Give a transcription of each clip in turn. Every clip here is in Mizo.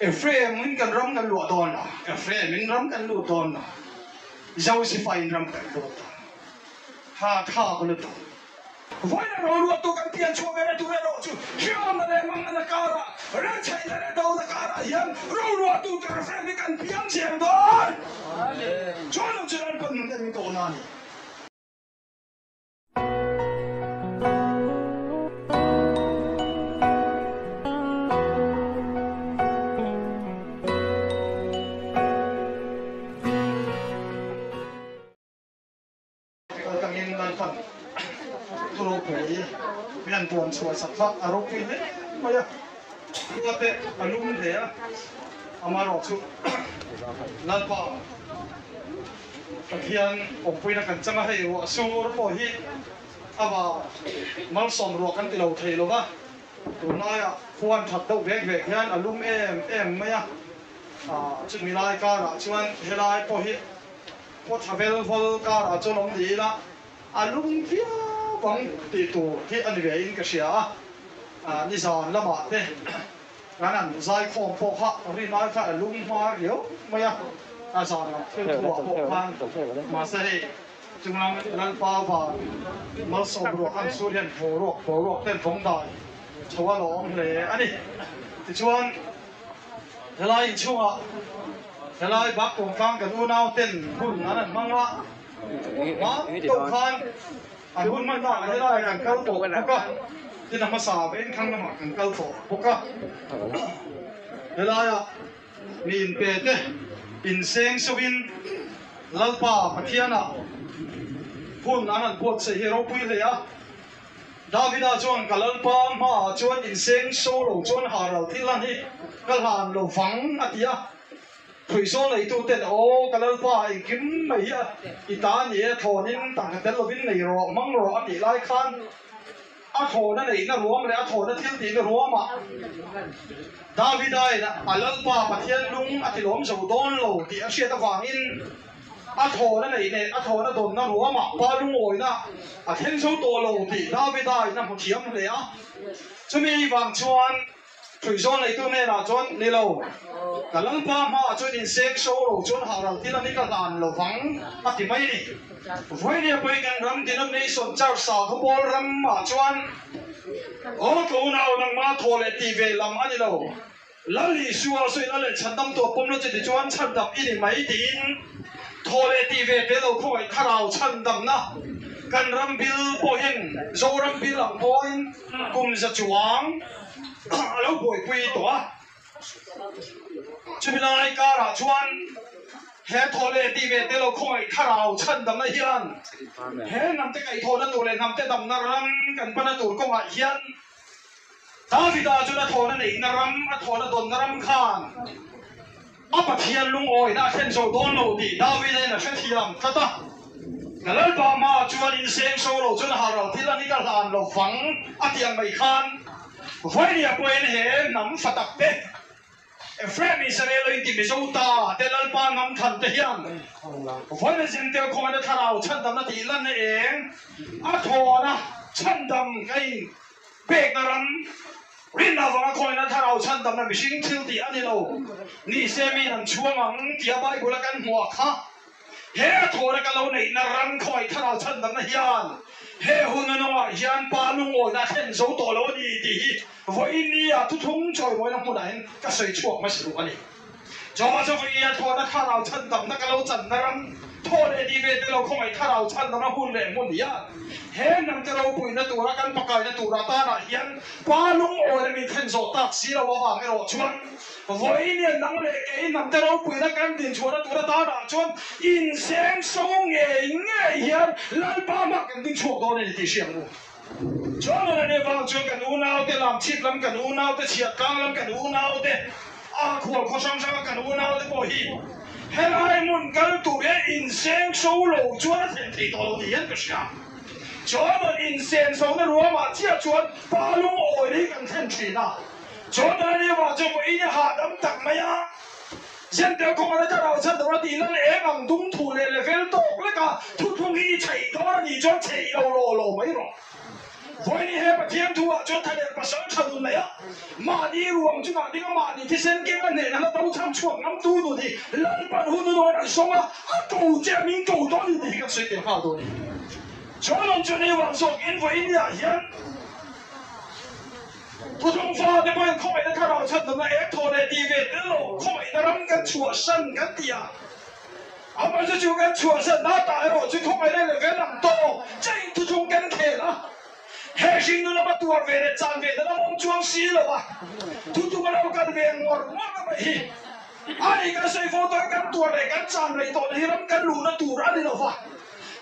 Ephraim in kan ram kan luah dawn lo, Ephraim in ram kan lut dawn lo, Josefa in ram kan lut dawn lo. Tha thlak lutuk. Vawiin a roluahtu kan pian chhuah ve na tur erawh chu hriamna leh mangana karah, renchheihna leh dona karah hian roluahtu tur Ephraim hi kan piang chiang dawn. Chuan lo chu Lalpan nun en tawh na a ni. Kaltangin Lalpan thu ropui min han puan chhuah sak kha a ropui hle mai a, khua te a lum hle a, amaherawhchu Lalpa Pathian awmpuina kan chang a, hei ruah sur pawh hi a va malsawm ruah kan ti lo thei lo va, tunlaiah khuan that deuh vek vek hian a lum em em mai a, chumi lai karah chuan helai pawh hi Khaw tha vel vawl karah chuan awm ni ila a lum viau ang tih tur hi a ni ve in ka hria a, nizan lamah te kan han zaikhawm pawh kha rin ai kha a lum hma riau mai a, a zan lam thil thu ah pawh khan mahse hei chunglam Lalpa van malsawm ruah an sur hian boruak boruak ten vawng dai chho a lawm hle a ni. Tichuan. Helai inchhungah helai Bakpawng tlang kan unau ten hun an han hmang a, hma deuh khan an hun hman danah helai kan kal tawh bawk a, tin a hmasa veng thlang lamah kan kal tawh bawk a. Helaiah mi inpe te inseng seuhin Lalpa Pathianah hun an han buatsaih hi ropui hle a. Davida chuan, Ka Lalpa hmaah chuan inseng so lo chuan haral thil lan hi ka hlan lo vang, a ti a. Phuihzawl neituten, Aw, ka Lalpa, engkim mai hi a i ta ni e, thlawnin tangka tel lovin nei rawh, hmang rawh, a tih lai khan a thlawna neihna ruam leh a thlawna thil tihna ruamah Davidain a Lalpa Pathian lung a tilawm zo dawn lo tih a hriat avangin, A thawhna neih leh a thawhna dawnna ruamah pa lungawina a thleng zo tawh lo tih Davida in a hmu thiam hle a. Chumi vang chuan Hruihzawl neitu hnenah chuan, Ni lo, ka Lalpa hmaah chuan inseng so lo chuan hahral thil a ni ka hlan lo vang, a ti mai a ni. Vawinia pawhin kan ram denomination church sakhaw pawl ramah chuan, Aw ka unau, nangmah thawh leh tih ve lam a ni lo. Lal Isua sawi la leh chhandam tawh pawm lo che tichuan chhandam i ni mai tiin thaw leh tih ve tel lo khawngaih thlarau chhandamna kan ram bil pawhin Zoram bil ang pawhin kum za chuang a lo buaipui tawh a. Chumi lai karah chuan he thaw leh tih ve tel lo khawngaih thlarau chhandamna hian he hnamte kaihthawhna tur leh hnamte damna ram kan pana tur kawngah hian Davida chuan a thawhna neihna ram, a thawhna dawnna ram khan a Pathian lungawina a thlen zo dawn lo tih Davida-in a hrethiam tlat a. Ka Lalpa hmaah chuan inseng so lo chuan haral thil a ni ka hlan lo vang a tih ang mai khan Vainia pawhin he hnam fa tak te, Ephraim Israel a inti Mizo ta te Lalpa hnam thlan te hian Vaina Zentel khawngaihna thlarau chhandamna tih lanna eng a thawhna chhandam ka in Pekna ram, rinna avanga khawina thlarau chhandamna mihring thil tih a ni lo. Ni se miin an chhuang ang tia Bible a kan hmuh ah kha, he a thawhna ka lo neihna ram khawi thlarau chhandamna hian he hun a nawngah hian pa lungawina a thlen zo tawh lo a ni tih hi vawiin ni ah thuthlung chawimawina hmunah hian ka sawi chhuak hmasa duh a ni. Chawma chu vawiin a thawhna thlarau chhandamna ka lo channa ram thaw leh ti ve te lo khawngaih thlarau chhandamna hun leh hmun hian he hnamte ropuina tura kan pakaina tur atanah hian pa lungawi min thlen zawh tak si lo avang erawh chuan vawiin hian nang leh kei hnamte ropuina kan dinchhuahna tur atanah chuan inseng so ngei ngei hian Lalpa hmah kan dingchhuak dawn a ni tih hriat ang u. Chuan a nih vang chuan kan unaute lamchhit lam kan unaute chhiatkang lam kan unaute a khual khaw hrang hranga kan unaute pawh hi helai hmun kal tur hian inseng so lo chuan a thlen thei tawh lo tih hian ka hria. Chuan rawn insen sona ruamah chiah chuan pa lungawi hi kan thlen thin a. Chuan a nih vang chuan vawiin a hahdam tak mai a. Zentel kawngah ka rau chhan tur a tih lan eng ang dum thu leh level tawk lek a thuthlung hi i chheih dawn a nih chuan chheih lo law law mai rawh. Vawiin he Pathian thu ah chuan thaleh pasal tha nun nei a, mahni ruang chungah ding a mahni thisen keng a hnehna la do chhan chhuak ngam tu nun hi Lalpan hun hun awn an sawng a, a ko che a min ko dawn ni tih hi kan sawi tel nghal dawn a ni. Chuan awm chu ni vang zawk in vawiin ni ah hian Thuthlung fa te pawhin khawngaihna thlarau chhandamna eng thaw leh tih ve tel lo khawngaihna ram kan chhuahsan kan ti a. Amah chu chu kan chhuahsan a, tah erawh chu khawngaihna leh vel ang tawh chain thuthlung kan khel a. He hringnun lama tuar ve leh chan ve dan a awm chuang si lo a, thuthlung a lo kal ve ngawr ngawr na mai hi. Ani kan sawi fo tawh in kan tuar leh kan chan rei tawhna hi ram kan luhna tur a ni lo va,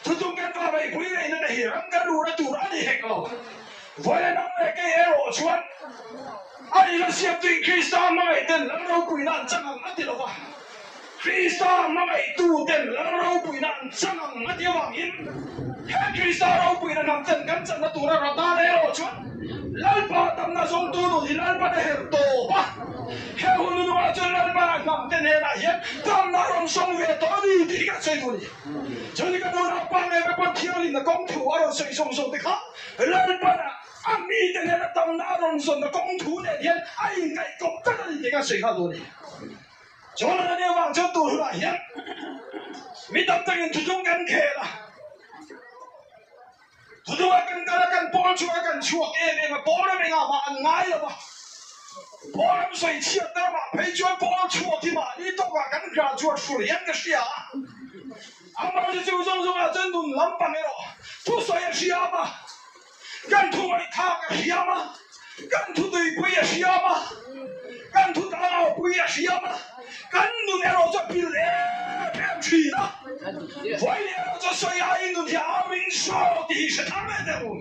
thuthlung kan va reipui reina te hi ram kan luhna tur a ni hek lo. Vawiin ang leh kei erawh chuan ani la siamtuin Krista hmangaihten lam ropuina an chang ang a ti lo va. Krista hmangaihtuten lam ropuina an chang ang a ti avangin he Krista ropuina hnamten kan channa tura rata erawh chuan Lalpa tamna zawngtu nun hi Lalpan a herh tawp a. He hun nunungah chuan Lalpan a hnamte hnenah hian tamna a rawn sawng ve tawh a ni tih hi kan sawi duh a ni. Chuan ka nunah pa nge ka pawn thianghlimna kawng thu a rawn sawi zawng zawng te kha Lalpan a mite hnena tamna a rawn zawnna kawng thu nen hian a inkaihkawp tlat a ni tih kan sawi nghal duh a ni. Chuan a nia vang chuan tur hunah hian mi tam takin thutlung kan khel a, thutlunga kan kal a, kan pawl chhuak a, kan chhuak em em a, pawl ram engah mah an ngai lo va, pawl ram sawi chhiat na ramah phei chuan pawl chhuak hi mahni tawkah kan graduate hrul hian ka hria a, amaherawhchu chu zawng zawngah chuan nun lampang erawh thusawi a hriam a. Kan thu ngaihthlak a hriam a, kan thu tuipui a hriam a, kan thu tlangau-pui a hriam a, kan nun erawh chu a pil em em thin a. Vawiin erawh chu sawi aiin nun hi a ring zawk tih hi hre thar leh teh u.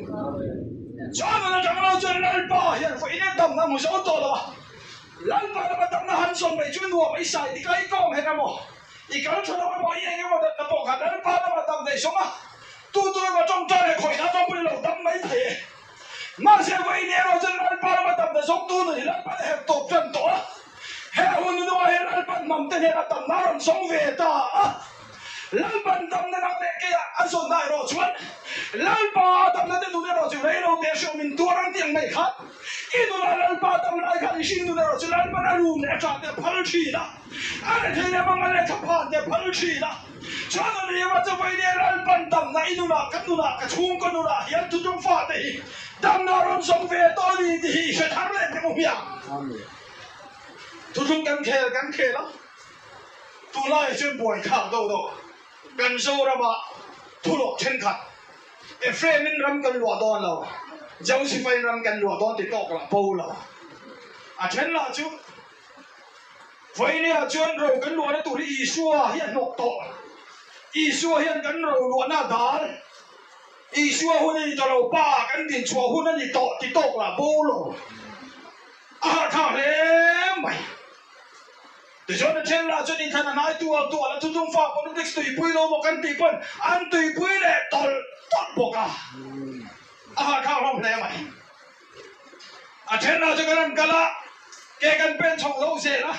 Chuan nun atang lo chuan Lalpa hian vawiin e damna hmu zo tawh lo a, Lalpa lama damna han zawm mai chu nuam i sai dik a, i kawm hek emaw, i kal tha lo emaw, i eng emaw datna pawh kha Lalpa lama dam daih zawng a. Tu tu emaw tawngtai leh khawih na tawngpui lo dam mai thei e. Mahse vawiin erawh chuan Lalpa lama dam na zawng tu nun hi Lalpan a herh tawp tan tawh a. He hun nunungah hian Lalpan hnam te hnenah damna a rawn zawng ve ta a. Lalpan damna nang leh keiah a zawnna erawh chuan Lalpa damna te nun erawh chu rei lo teh hriau min tuar ang tih ang mai khan i nunah Lalpa dam lai khan i hring nun erawh chu Lalpan a rum leh a ṭah te a phal ṭhin a. A rethei leh mang a lehkha phan te a phal ṭhin a. Chuan a ni emaw chu vawiin Lalpan damna i nunah ka nunah ka chhungkaw nunah hian thutlung fate hi damna rawn zawng ve tawh a ni tih hi i hre thar leh teh u hmiang. Thutlung kan khel kan khel a, tunlai chuan buai thlak deuh deuh kan Zoramah thulawk thenkhat Ephraim-in ram kan luah dawn lo, Joseph-in ram kan luah dawn ti tawk lah bo lo. A then lah chu. Vawinia chuan ro kan luahna tur hi Isua hi a hnawk tawh. Isua hian kan ro luahna a dal. Isua hun a ni tawh lo, Pa kan dinchhuah hun a ni tawh ti tawk lah bo lo. A harhthlak hle mai. Tichuan a then lah chuan inthlan a hnai tual tual a, thutlung fa politics tuipui lo maw kan tih pawn an tuipui leh tawlh tawlh bawk a. A harhthlak hlawm hle mai. A then lah chu kan rawn kal a, ke kan pen chho lo zel a,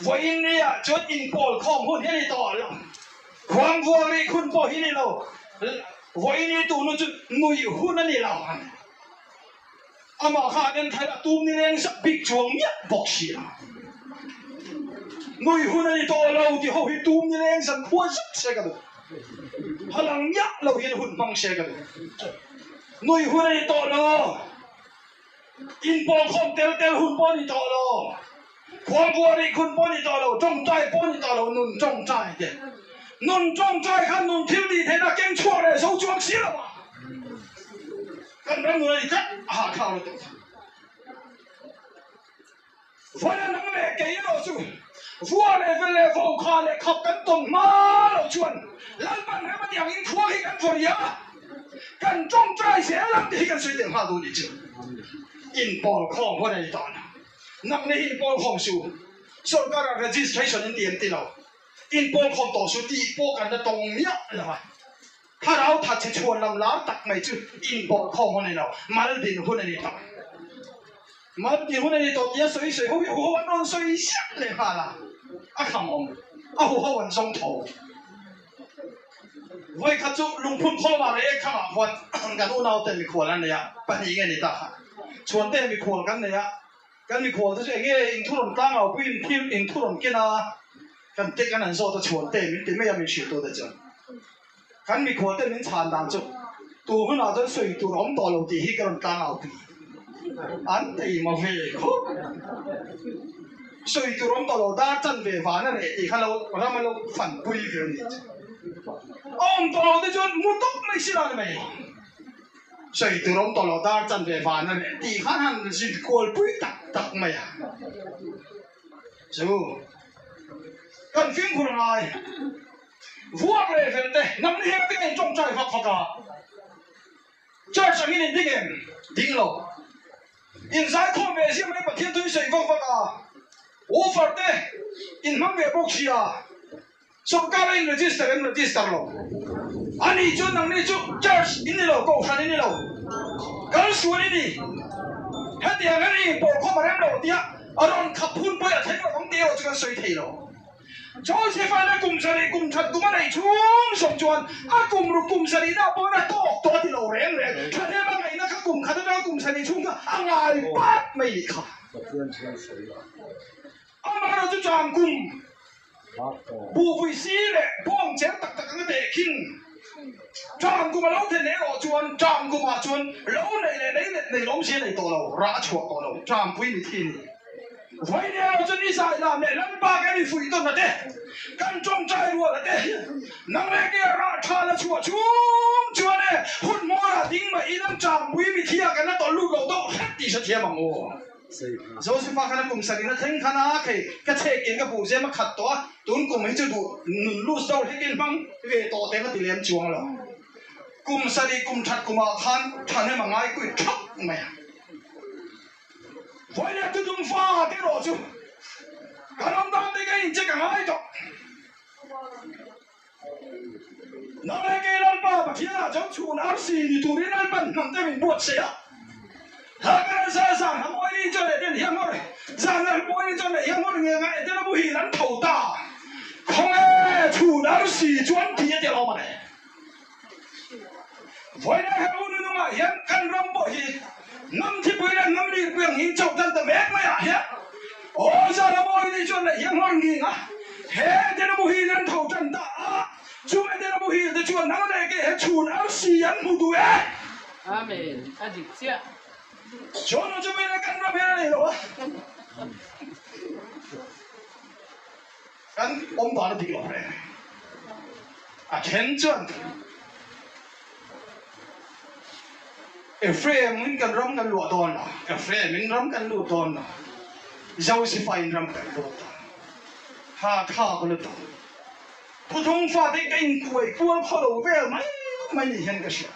vawiin ni ah chuan inpawl khawm hun hi a ni tawh lo. Khuang vuak rih hun pawh hi a ni lo, vawiin ni tunu chu nuih hun a ni lo. Amah kha an en thai a tum ni reng zak bik chuang miah bawk si a. Nuih hun a ni tawh lo tih ho hi tum ni reng zan khuan zak se ka duh. Halang miah lo hian hun hmang se ka duh. Nui hun a ni tawh lo. Inpawlkhawm tel tel hun pawh a ni tawh lo. Khualbual rih hun pawh a ni tawh lo. Tawngtai pawh a ni tawh lo. Nun tawngtai te. Nun tawngtai khan nun thil tih theihna keng chhuak leh zo chuang si lo a. Kan ram nun a ni tlat a hahthlak lutuk. Vawiin nang leh kei erawh chu vua leh vel leh vo kha leh khap kan tawn hma loh chuan Lalpan rem a tih angin khua hi kan vaw riang a, kan tawngtai zel ang tih hi kan sawi tel nghal duh a nih chu. Inpawl khawm hawn a ni tawh ang. Nang ni hi inpawl khawm suh. Sorkar ah registration in ti an ti lo. Inpawl khawm tawh suh tih pawh kan la tawng miah lo a. Thlarau thatchhe chhuan lam lar tak mai chu inpawl khawm hun a ni lo, mal din hun a ni tawh. Mal din hun a ni tawh tia sawi sawi ho hi huho an rawn sawi ziah leh nghal a, a kham awm, a huho an zawng tho. Vawikhat chu lungphun khawlma leh ek thangah khuan kan unaute mikhual an nei a, pahnih nge ni ta kha. Chhuante mikhual kan nei a, kan mikhual te chu eng nge in thu rawn tlang au puiin thil in thu rawn ken a, kan te kan han zawt a chhuante min ti mai a min hrilh tute chuan. Kan mikhual te min chhan dan chu tu hunah chuan sawi tur a awm tawh lo tih hi ka rawn tlang au pui. An teima ve khawp. Sawi tur awm tawh lo dar chan ve van a reh tih kha lo ram a lo fan pui ve a ni chu. A awm tawh lo te chuan mu tawp mai si la ni mai. Sawi tur awm tawh lo dar chan ve van a reh tih khan han zin kual pui tak tak mai a. Chu kan fimkhur ngai vuak leh fel te nang ni heng te ka intawngtai vak vak a. Church angin in ding em? Ding lo. In zaikhawm ve ziah mai Pathian thu i sawi vak vak a, woofer te in hmang ve bawk sia, sawrkar a in register em register lo. Ani chuan nangni chu church in ni lo, kohhran in ni lo, kal sual i ni. Hetiang hian i inpawlkhawm a rem lo tia a rawn khap hun pawh i a thleng lo ang tih erawh chu kan sawi thei lo. Joseph-a'n a kum sarih kum that kum a neih chhung zawng chuan a kum ruk kum sarihna pawhin a tawk tawh a ti lo reng reng. Thahnem a ngaihna kha kum khat atanga kum sarih chhung kha a ngai pat mai nih kha. Amaherawh chu chang kum buhvui si leh bawng cher tak tak anga tehkhin chang kum a lo then erawh chuan chang kumah chuan lo nei leh nei let nei lawmzia nei tawh lo, rah a chhuah tawh lo, changpui ni thi a ni. Vawiin erawh chu ni zai lam leh Lalpa kan infuih tawn a te, kan tawngtai rual a te, nang leh kei a rah tha la chhuah chung chuan e hun hmawrah ding mah in an changpui mithia kan la tawlh lut lo deuh hret tih hrethiam ang u. Joseph-a khan a kum sarihna thleng khan a khei ka chhek in ka buh zem a khat tawh a, tun kum hi chu duh nun lus deuh hlek in hmang ve tawh teh ka ti lem chuang lo. Kum sarih kum that kumah khan thahnem a ngai kuih thap mai a. Vawiin tu tum fa te erawh chu kan awm dan te ka incheck a ngai tawh. Nang leh kei Lalpa Pathianah chuan chhun arsi ni turin Lalpan hnam te min buatsaih a. Hla ka rel zan zan a mawi ni chuan Eden hian ngawr zan leh mawi ni chuan leh hian ngawr nge nga Eden a muhil an tho ta. Khawnge chhun arsi chuan ti a ti alawm a ni. Vawiin he ununungah hian kan ram pawh hi hnam thipui leh hnam lirpui ang in chauh tan ta mek maiah hian aw zan a mawi ni chuan leh hian nghawr nging a, he Edena muhil an tho tan ta a, chu Edena muhil te chuan nang leh kei he chhun arsi an hmu duh e. Amen. A dik chiah. Chuan chu vela kan ram hian a nei lo a. Kan awm dan a dik lo reng. A then chuan Ephraim in kan ram kan luah dawn lo, Ephraim in ram kan lut dawn lo, Josepha in ram kan lut dawn. Ha tha ka lut dawn. Thuthung fate ka inkuai kual khaw lo vel mai mai ni hian ka hria.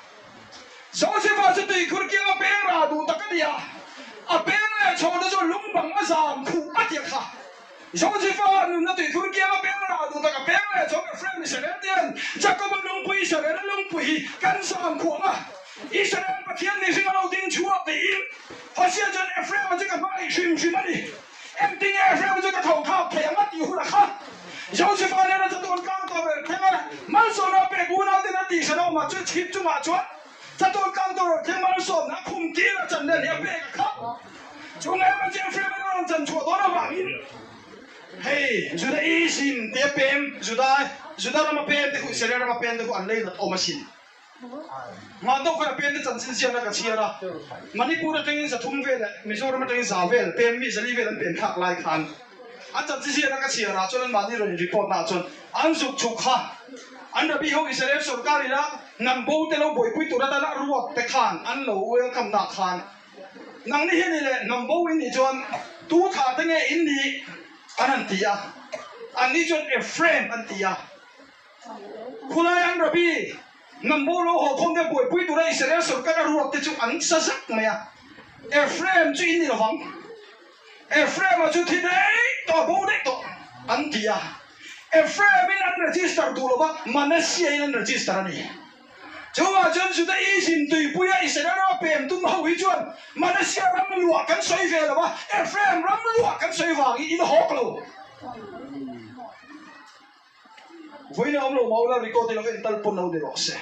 Josepha chu tuikhur kianga peng rah duh tak a ni a, a peng leh chhawna chu lungbang a zam khuh a tia kha. Josepha nunna tuikhur kianga peng rah duh tak a peng leh chhawng Ephraim Israel ten Jacoba lungpui Israel a lungpui hi kan zam khuh ang a, Israel Pathian mihring a lo ding chhuak tiin Hosea chuan Ephraim-a chu ka hmangaih hrim hrim a ni. Engtinge Ephraim-a chu ka tho thlak thei ang a tih hunah kha Josepha nena chatuan tlang tawh ber thleng a malsawmna a pek unauten a tihsan a awmah chu chhip chungah chuan chatuan tlang tawh ber thleng malsawmna a khum tir a chan nen hi a pek a kha. Chu ngei chu Ephraim in a rawn chan chhuah dawn avangin hei Judaism tia pem Juda Juda rama pem te khu Israel rama pem te khu an lei nat awm asin. Mah deuh khan a pem te chanchin ziakna ka chhiar a, Manipur atangin zathum vel leh Mizoram atangin za vel pem mi zali vel an pem thlak lai khan an chanchin ziakna ka chhiar ah chuan anmahni rawn report na ah chuan an zuk chhuk kha an rabi ho Israel sorkar ina hnam bo te lo buaipui tur atana ruat te khan an lo welcome na khan Nang ni hi ni leh hnam bo in nih chuan tu thla te nge in nih an han ti a, an ni chuan Ephraim an ti a. Khulai an Rabbi hnam bo lo haw khawm te buaipui tura Israel sorkar a ruak te chu an sa zak mai a, Ephraim chu in ni lovang, Ephraim a chu thi daih tawh bo daih tawh an ti a. Ephraim in an register duh lova Manasseh in an register a ni. Chuvah chuan Judaism tuipuia Israel rama pem tum ho hi chuan Manasseh ram luah kan sawi ve lo a, Ephraim ram luah kan sawi vangin in hawk lo. Vawiin a awm lo maula record i lo en tal pawn lo ni rawh se.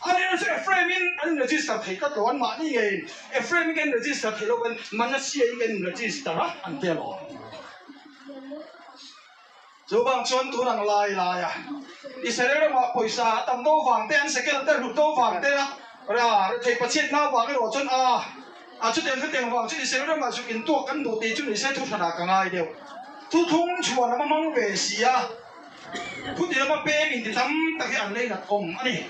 A nih chu Ephraim in an in register thei tlat lo, an mahni ngeiin Ephraim in ka in register thei lo kan Manasseh in ka in register a an ti alawm. Chuvang chuan tun ang lai lai a Israel ramah pawisa a tam do vang te an sekel te hlut do vang te a ra rethei pathian na vang erawh chuan a a chutiang chutiang vang chu Israel ramah zuk in tuak kan duh tih chu nise thu hranah ka ngai deuh. Thuthlung chhuan lam a hmang ve si a, phuti lama peng inti tam tak hi an lei nat awm a ni.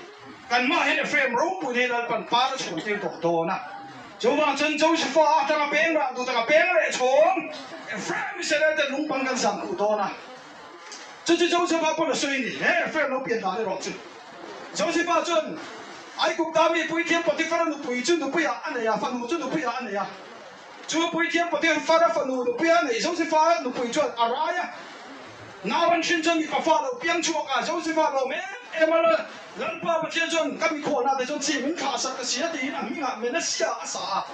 Kan hmaah hian Ephraim ropui hi Lalpan par a chhuan tir tawh dawn a. Chuvang chuan Josepha atanga peng rah duh taka peng leh chhawng Ephraim Israel ten lungpang kan zam duh dawn a. Chu chu Josepha pawn a sawi a ni. He Ephraim lo pian dan erawh chu Josepha chuan Aigupta mi puithiam Potiphara nupui chu nupuiah a nei a, fanu chu nupuiah a nei a. Chu puithiam Potiphara fanu nupuia neih Josepha nupui chuan a rai a. Nau an hrin chuan mipa fa lo piang chhuak a, Josepha lawm em em a, Lalpa Pathian chuan ka mikhualna te chuan chi min thlah sak ka si a tiin a hmingah Menasia a sa a.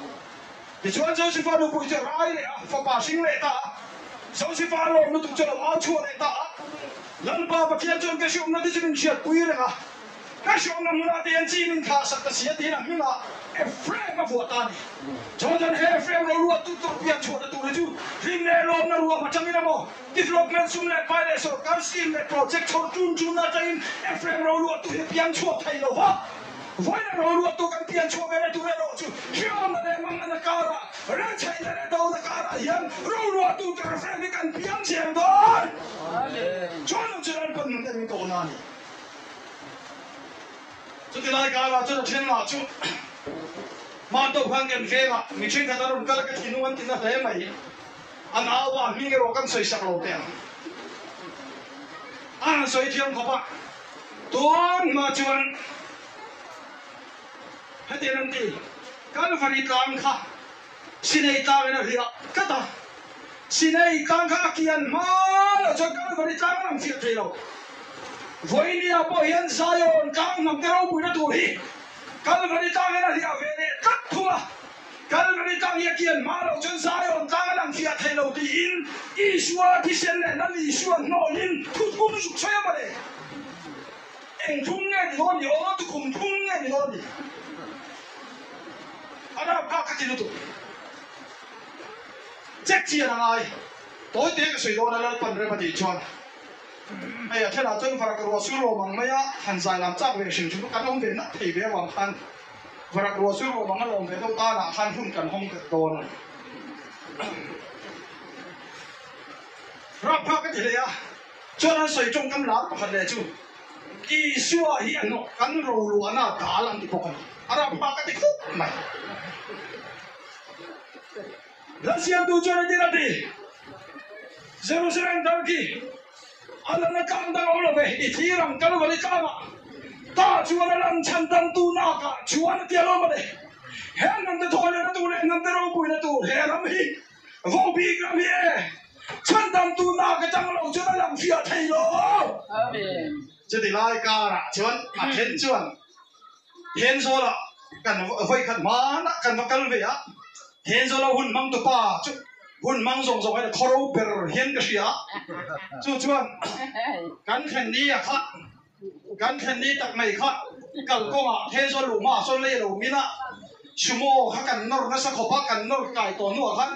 Tichuan Josepha nupui chu a rai leh a, fapa hring leh ta a. Josepha lawm lutuk chu a lo au chhuah leh ta a, Lalpa Pathian chuan ka hriawmna te chu min hriatpui reng a. Ka hriawmna hmunah te hian chi min thlah sak ta si a tiin a hmingah Ephraim a vuah ta a ni. Chuan he Ephraim ro ruat tu tur pian chhuahna tur hi chu hlim leh lawmna ruam atangin emaw, development sum leh pai leh sawrkar scheme leh project chhawr tun tun atangin Ephraim ro ruat tu hi a pian chhuak thei lo va. Vawiin ro ruat tu kan pian chhuah ve leh tur erawh chu hriawmna leh mangana karah, renchheihna leh dona karah hian ro ruat tu tur Ephraim hi kan pian chiang dawn. Chuan chu Lalpan min en kohna a ni. Chuti lai karah chuan a then lah chu hman tawp khan kan vengah mi thenkhat an rawn kal a, ka thinlung an tina hle mai. An au a, hming erawh kan sawi sak lo teh ang. A han sawi thiam khawp a, tun hma chuan hetiang an ti, Kalvari tlang kha Sinei tlangin a riah tlat a, Sinei tlang kha a kian hma loh chuan Kalvari tlang a lang fiah thei lo. Vawinia pawh hian Zion tlang hnam te ropuina tur hi Kalvari tlangin a riah ve leh tlat thung a, Kalvari tlang hi a kian hma loh chuan Zion tlang a lang fiah thei lo tiin Isua thisen leh Lal Isua hnawlin thuthlung zuk sawi a mawle. Eng thum nge ni dawn ni aw, tukhum thum nge ni dawn ni? A rap kha ka ti lutuk. Check chian a ngai. Tawi te ka sawi dawn a Lalpan rem a tih chuan hei a thenah chuan varak ruah sur rawm ang mai a han zai lam chak ve hrim hrim kan awm ve nat thei ve avang khan varak ruah sur rawm ang a lawm ve deuh tanah khan hun kan hawng vet dawn a ni. Rap kha ka ti hle a, chuan an sawi tawngkam lar pakhat leh chu Isua hi a hnawh kan roluahna dal an ti bawk a ni. A rap hma ka ti khawp mai. Lalsiamtu chuan a tin a ti, Jerusalem dal khi a lan a tlang dang awm lo ve, i thlir ang Kalvari tlangah ta chuan a lan chhan dangtu nakah chuan a ti alawm a ni. He hnamte thawhlehna tur leh hnamte ropuina tur he ram hi Vohbik ram hi e, chhandamtu nak atang lo chuan a lang fiah thei lo. Chuti lai karah chuan a then chuan Thenzawl ah kan vawikhat hmanah kan va kal ve a, Thenzawl a hun hmang tupa chu hun hmang zawng zawng hian a khaw ro ber hian ka hria a, chu chuan kan thlen ni a kha Kan thlen ni tak mai kha kalkawngah Thenzawl luh hmaah sawn lei lo min a, sumo kha kan nawr nasa khawp a, kan nawr kai tawh hnuah khan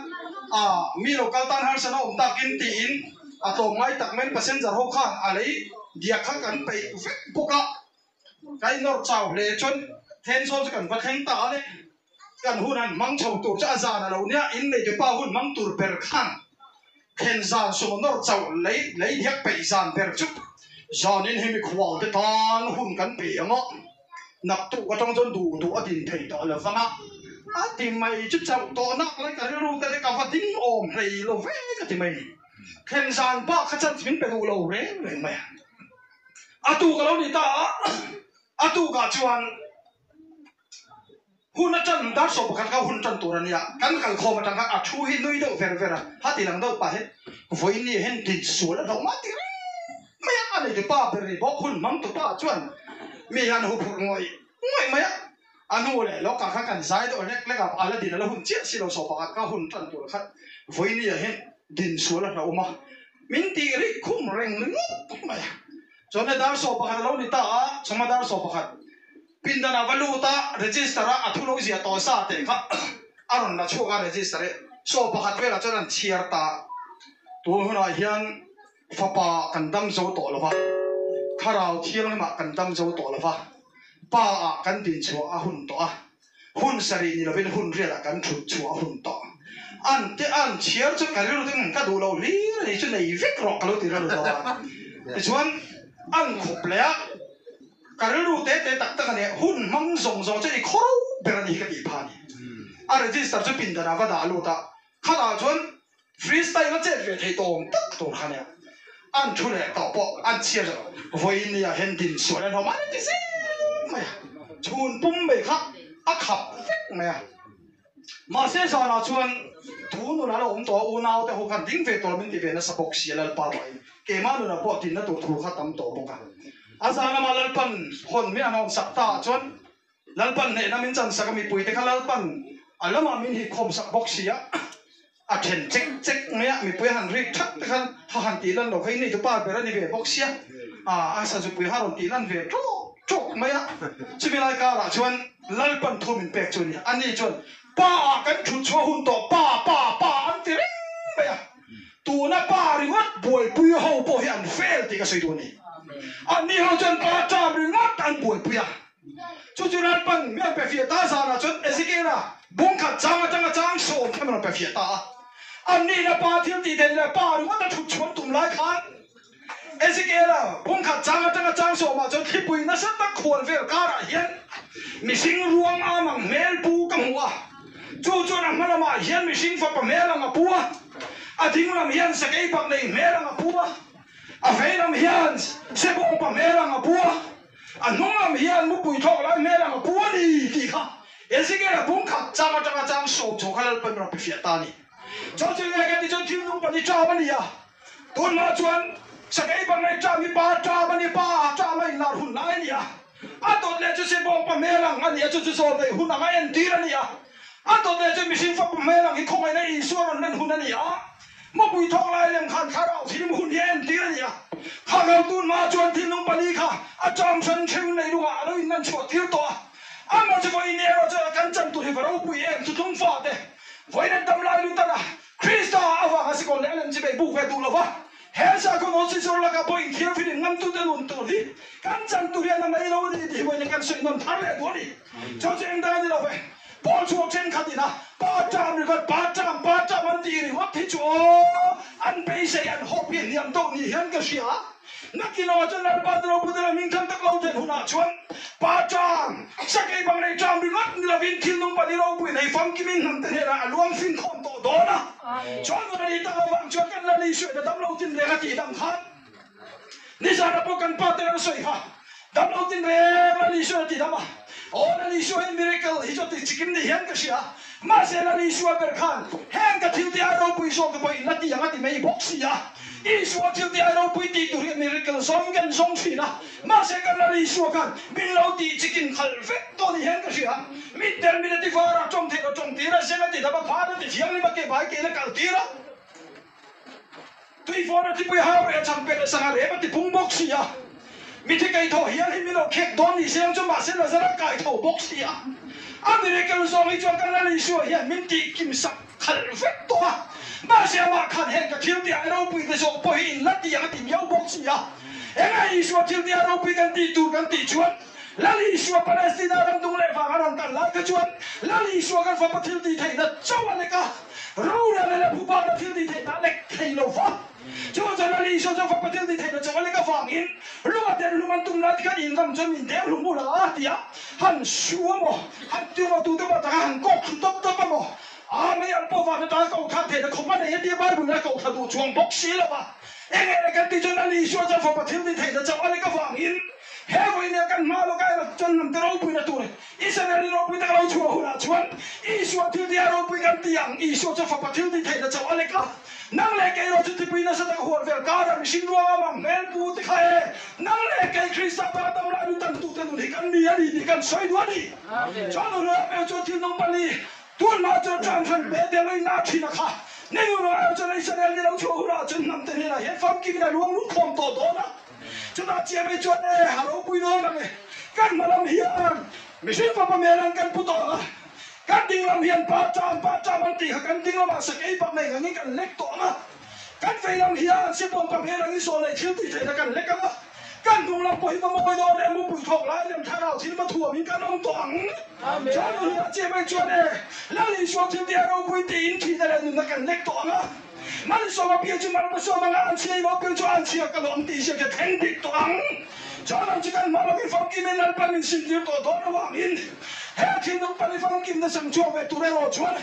ah mi lo kal tan harsana awm takin tiin a tlawm ngai tak maiin passenger ho khan a lei diak kha kan peih vek bawk a, kan innawr chau hle chuan Thenzawl chu kan va thleng ta a le, kan hun han hmang chho tur chu a zan a lo nia, inneitu pa hun hmang tur ber khan Thlen zan sumo nawr chauh lei lei diak peih zan ber chu zanin hi mikhual te tan hun kan pe ang a, naktuk atang chuan duh duh a din thei tawh lo vang a, a ti mai chu chauh tawh nak lai ka rilru te ka va ding awm hlei lo ve ka ti mai. Thlen zan bak kha chance min pe duh lo reng reng mai a. A tuk a lo ni ta a, a tukah chuan. Hun atang dar sawm pakhat kha hun tan tur a nia, kan kal khawm atang khan a thu hi nui deuh ver ver a, ha ti lang deuh pah hian vawiin hian din sual a hlauh mah ti reng mai a, a nei pa ber ri bawk hun hmang tu pa chuan mi hian hu phurh ngawih ngawih mai a, a hnu leh lawkah khan kan zai deuh hlek hlek a, a la din a la hun chiah si lo sawm pakhat kha hun tan tur khan vawiin hian din sual a hlauh awm a. Min tih rik khum reng ringawt mai a. Chuan he dar sawh pakhat a lo ni ta a, chhawma dar sawh pakhat pindan a va lut a, register a a thu lo ziah tawh sa teh kha a rawn la chhuak a register hi sawh pakhat velah chuan an chhiar ta a. Tun hunah hian fapa kan dam zo tawh lo va, thlarau thianghlimah kan dam zo tawh lo va, pa ah kan dinchhuah a hun tawh a. Hun sarih ni lovin hun riatah kan thut chhuah a hun tawh. An te an chhiar chu ka rilru te ka duh lo hlir a ni chu nei vek rawh ka lo ti rilru tawh a. Tichuan an khup leh a, ka rilru te te tak tak a nia, hun hmang zawng zawng chu i khaw ro ber a ni hi ka tih phah a ni. A register chu pindanah va dah lut a, khatah chuan freestyle a chet ve thei tawm tak tur kha nia. An thu leh tawh pawh an chhiar zawh vawiin nia hian din sual an hlawm a ni ti zel mai a, chhun pum mai kha a khap vek mai a. Mahse zanah chuan thu nun a lo awm tawh a, unau te ho khan ding ve tawh min ti ve nasa bawk si a Lalpa ruahin keimah nunah pawh dinna tur thu kha tam tawh bawk a. A zan lama Lalpan hawn min an hawn sak ta ah chuan Lalpan hnehna min chan sak a, mipuite kha Lalpan a lamah min hip khawm sak bawk si a, a then chek chek mai a, mipui a han rik that te khan ha han tih lan lo kha i nei tu pa ber a ni ve bawk sia, a a sazupui ha rawn tih lan ve tawk tawk mai a, chumi lai karah chuan Lalpan thu min pek chu a ni, ani chuan pa ah kan thut chhuah hun tawh pa pa pa an ti reng mai a, tuna pa ringawt buaipui ho pawh hi an fail tih ka sawi duh a ni, anni ho chuan pa term ringawt an buaipui a. Chu chu Lalpan mi an pe fiah ta zanah chuan Ezekiela bung khat chang atanga chang sawm kha min rawn pe fiah ta a. Anni'n a pa thil tih theih leh pa ringawt a thut chhuan tum lai khan Ezekiela bung khat chang atanga chang sawmah chuan thlipui nasa tak khual vel karah hian mihring ruang am ang hmel pu ka hmu a. Chu chuan a hma lamah hian mihring fapa hmel ang a pu a, a ding lam hian sakei bak nei hmel ang a pu a, a vei lam hian sebawngpa hmel ang a pu a. A hnung lam hian mupui thawk lai hmel ang a pu a ni tih kha Ezekiel-a bung khat chang atanga chang sawm chho kha Lalpan rawn pe fiah ta a ni. Chuan chu nge kan tih chuan thil nung pahnih ṭam a ni a, tunhma chuan sakei bangnei ṭam hi pa ṭam a ni, pa ṭam a inlar hun lai a ni a, a dawt leh chu sebawngpa hmel ang a ni a, chu chu zawn neih hun anga entir a ni a, a dawt leh chu mihring fapa hmel ang hi khawngaihna Isua rawn len hun a ni a. Mupui thawk lai lem khan thlarau thim hun hi a entir a ni a, kha lo tun hma chuan thinlung pali kha a cham hran theu nei lungah a lo inlan chhuah tir tawh a. Amah chu vawiin erawh chuan a kan chan tur hi va ropui em thutlung fate vawiin an dam lai lut a, Krista avanga sikawr leh a lem chi bei buk ve duh lo va, he sakhaw nawn si zawr lakah pawh inthiar firin ngamtute nun tur hi kan chan tur hian a mai lo a ni tih hi vawiin kan sawi nawn thar leh duh a ni. Chu chu eng dang a ni lo ve. Pawl chhuak thenkhat ina pa ṭam ringawt, pa ṭam, pa ṭam an tih ringawt hi chu aw, an beisei an hawp hi hniam deuh ni hian ka hria. Nakin aw chuan Lalpa te ropui te hming tham tak lo then hunah chuan pa ṭam, sakei bang nei ṭam ringawt ni lovin thil nung pali ropui nei famkimin hnam te hnenah a luang fin khawm tawh dawn a. Chuan hun a ni tak avang chuan kan Lal Isua in a damlo tin reng a tih dang khan Nizana pawh kan pa te an sawi kha, damlo tin reng Lal Isua a ti dam a, aw Lal Isua hi miracle hi chu a ti chikim ni hian ka hria, mahse Lal Isua ber khan heng ka thil te ai ropui zawk te pawh in la ti ang a ti mai bawk si a, Isua thil te ai ropui tih tur hian miracle zawng kan zawng thin a, mahse kan Lal Isua khan min lo tih chikim khalh vek tawh ni hian ka hria, mitdel min a ti var a, tawng theih lo tawng tir a, zen a ti dam a, phan a ti thianghlim a, ke bai ke in a kal tir a. Tuifawn a tipui hau reh a chang pet a sangha rem a tipung bawk si a. Mithi kai tho hial hi min lo khek dawn ni se ang chu mahse Lazara kai tho bawk si a. A miracle zawng hi chuan kan Lal Isua hian min tih kim sak khalh vek tawh a. Mahse amah khan heng ka thil tih ai ropui te zawk pawh hi in la ti ang a ti miau bawk si a. Enga Isua thil tih ai ropui kan tih tur kan tih chuan Lal Isua Palestina ram dung leh vang a rawn kal lai kha chuan Lal Isua kan fapa thil tih theihna chauh a lek a, rorel leh phuba na thil tih theihna a lek thei lo va. Chuvang chuan Lal Isua chuan fapa thil tih theihna chauh a lek avangin lunga den hlum an tum lai te khan inram chuan min deng hlum ula a ti a, han su a maw, han ti maw tute pawh taka han kawk thlu tawp tawp a maw, a mei an pawh vang atanga koh thlak theihna khawp a nei a tia Bible in a koh thla duh chuang bawk si lo va. Eng eng kan tih chuan Lal Isua chuan fapa thil tih theihna chauh a lek avangin He vawinia kan hma lawk a erawh chuan hnamte ropuina tur Israel i ropui tak lo chhuah hunah chuan Isua thil tih a ropui kan ti ang. Isua chu fapa thil tih theihna chauh a lek a. Nang leh kei erawh chu thipui nasa tak hual vel karah mihring ruangam ang hmel pu te kha e. Nang leh kei Krista tana dam lai lu tan tute nun hi kan ni a ni tih kan sawi duh a ni. Chuan hun rei apel chuan thil nung pali Tunhma chuan ṭang hran pe te lo in a ṭhin a kha. Ni nu ruah erawh chuan Israel ni lo chhuah hunah chuan hnamte hnenah hian famkimin a luang lut khawm tawh dawn a. Chutah chiah mai chuan e, a ropui dawn ang e. Kan hma lam hian mihring fapa hmel ang kan pu tawh ang a, kan ding lam hian pa ṭam, pa ṭam an tih kha kan ding lamah sakei pak nei angin kan lek tawh ang a. Kan vei lam hian sipawn pa hmel angin sawn leh thil tih theihna kan lek ang a. Kan hnung lam pawh hi va mawi dawn em, mupui thawk lai lem thlarau thil va thuamin kan awm tawh ang. Chuan u hunah chiah mai chuan e, Lal Isua thil tih a ropui tiin thihna leh nunna kan lek tawh ang a. Malsawma pian chu mal ka sawm ang a, an chhia i lo pian chu an chhia ka lawm tih ziak hi a thleng dik tawh ang. Chuan ang chu kan hma lawkin famkimin Lalpan min simtir tawh dawn avangin he thinlung pali famkimna chang chhuak ve tur erawh chuan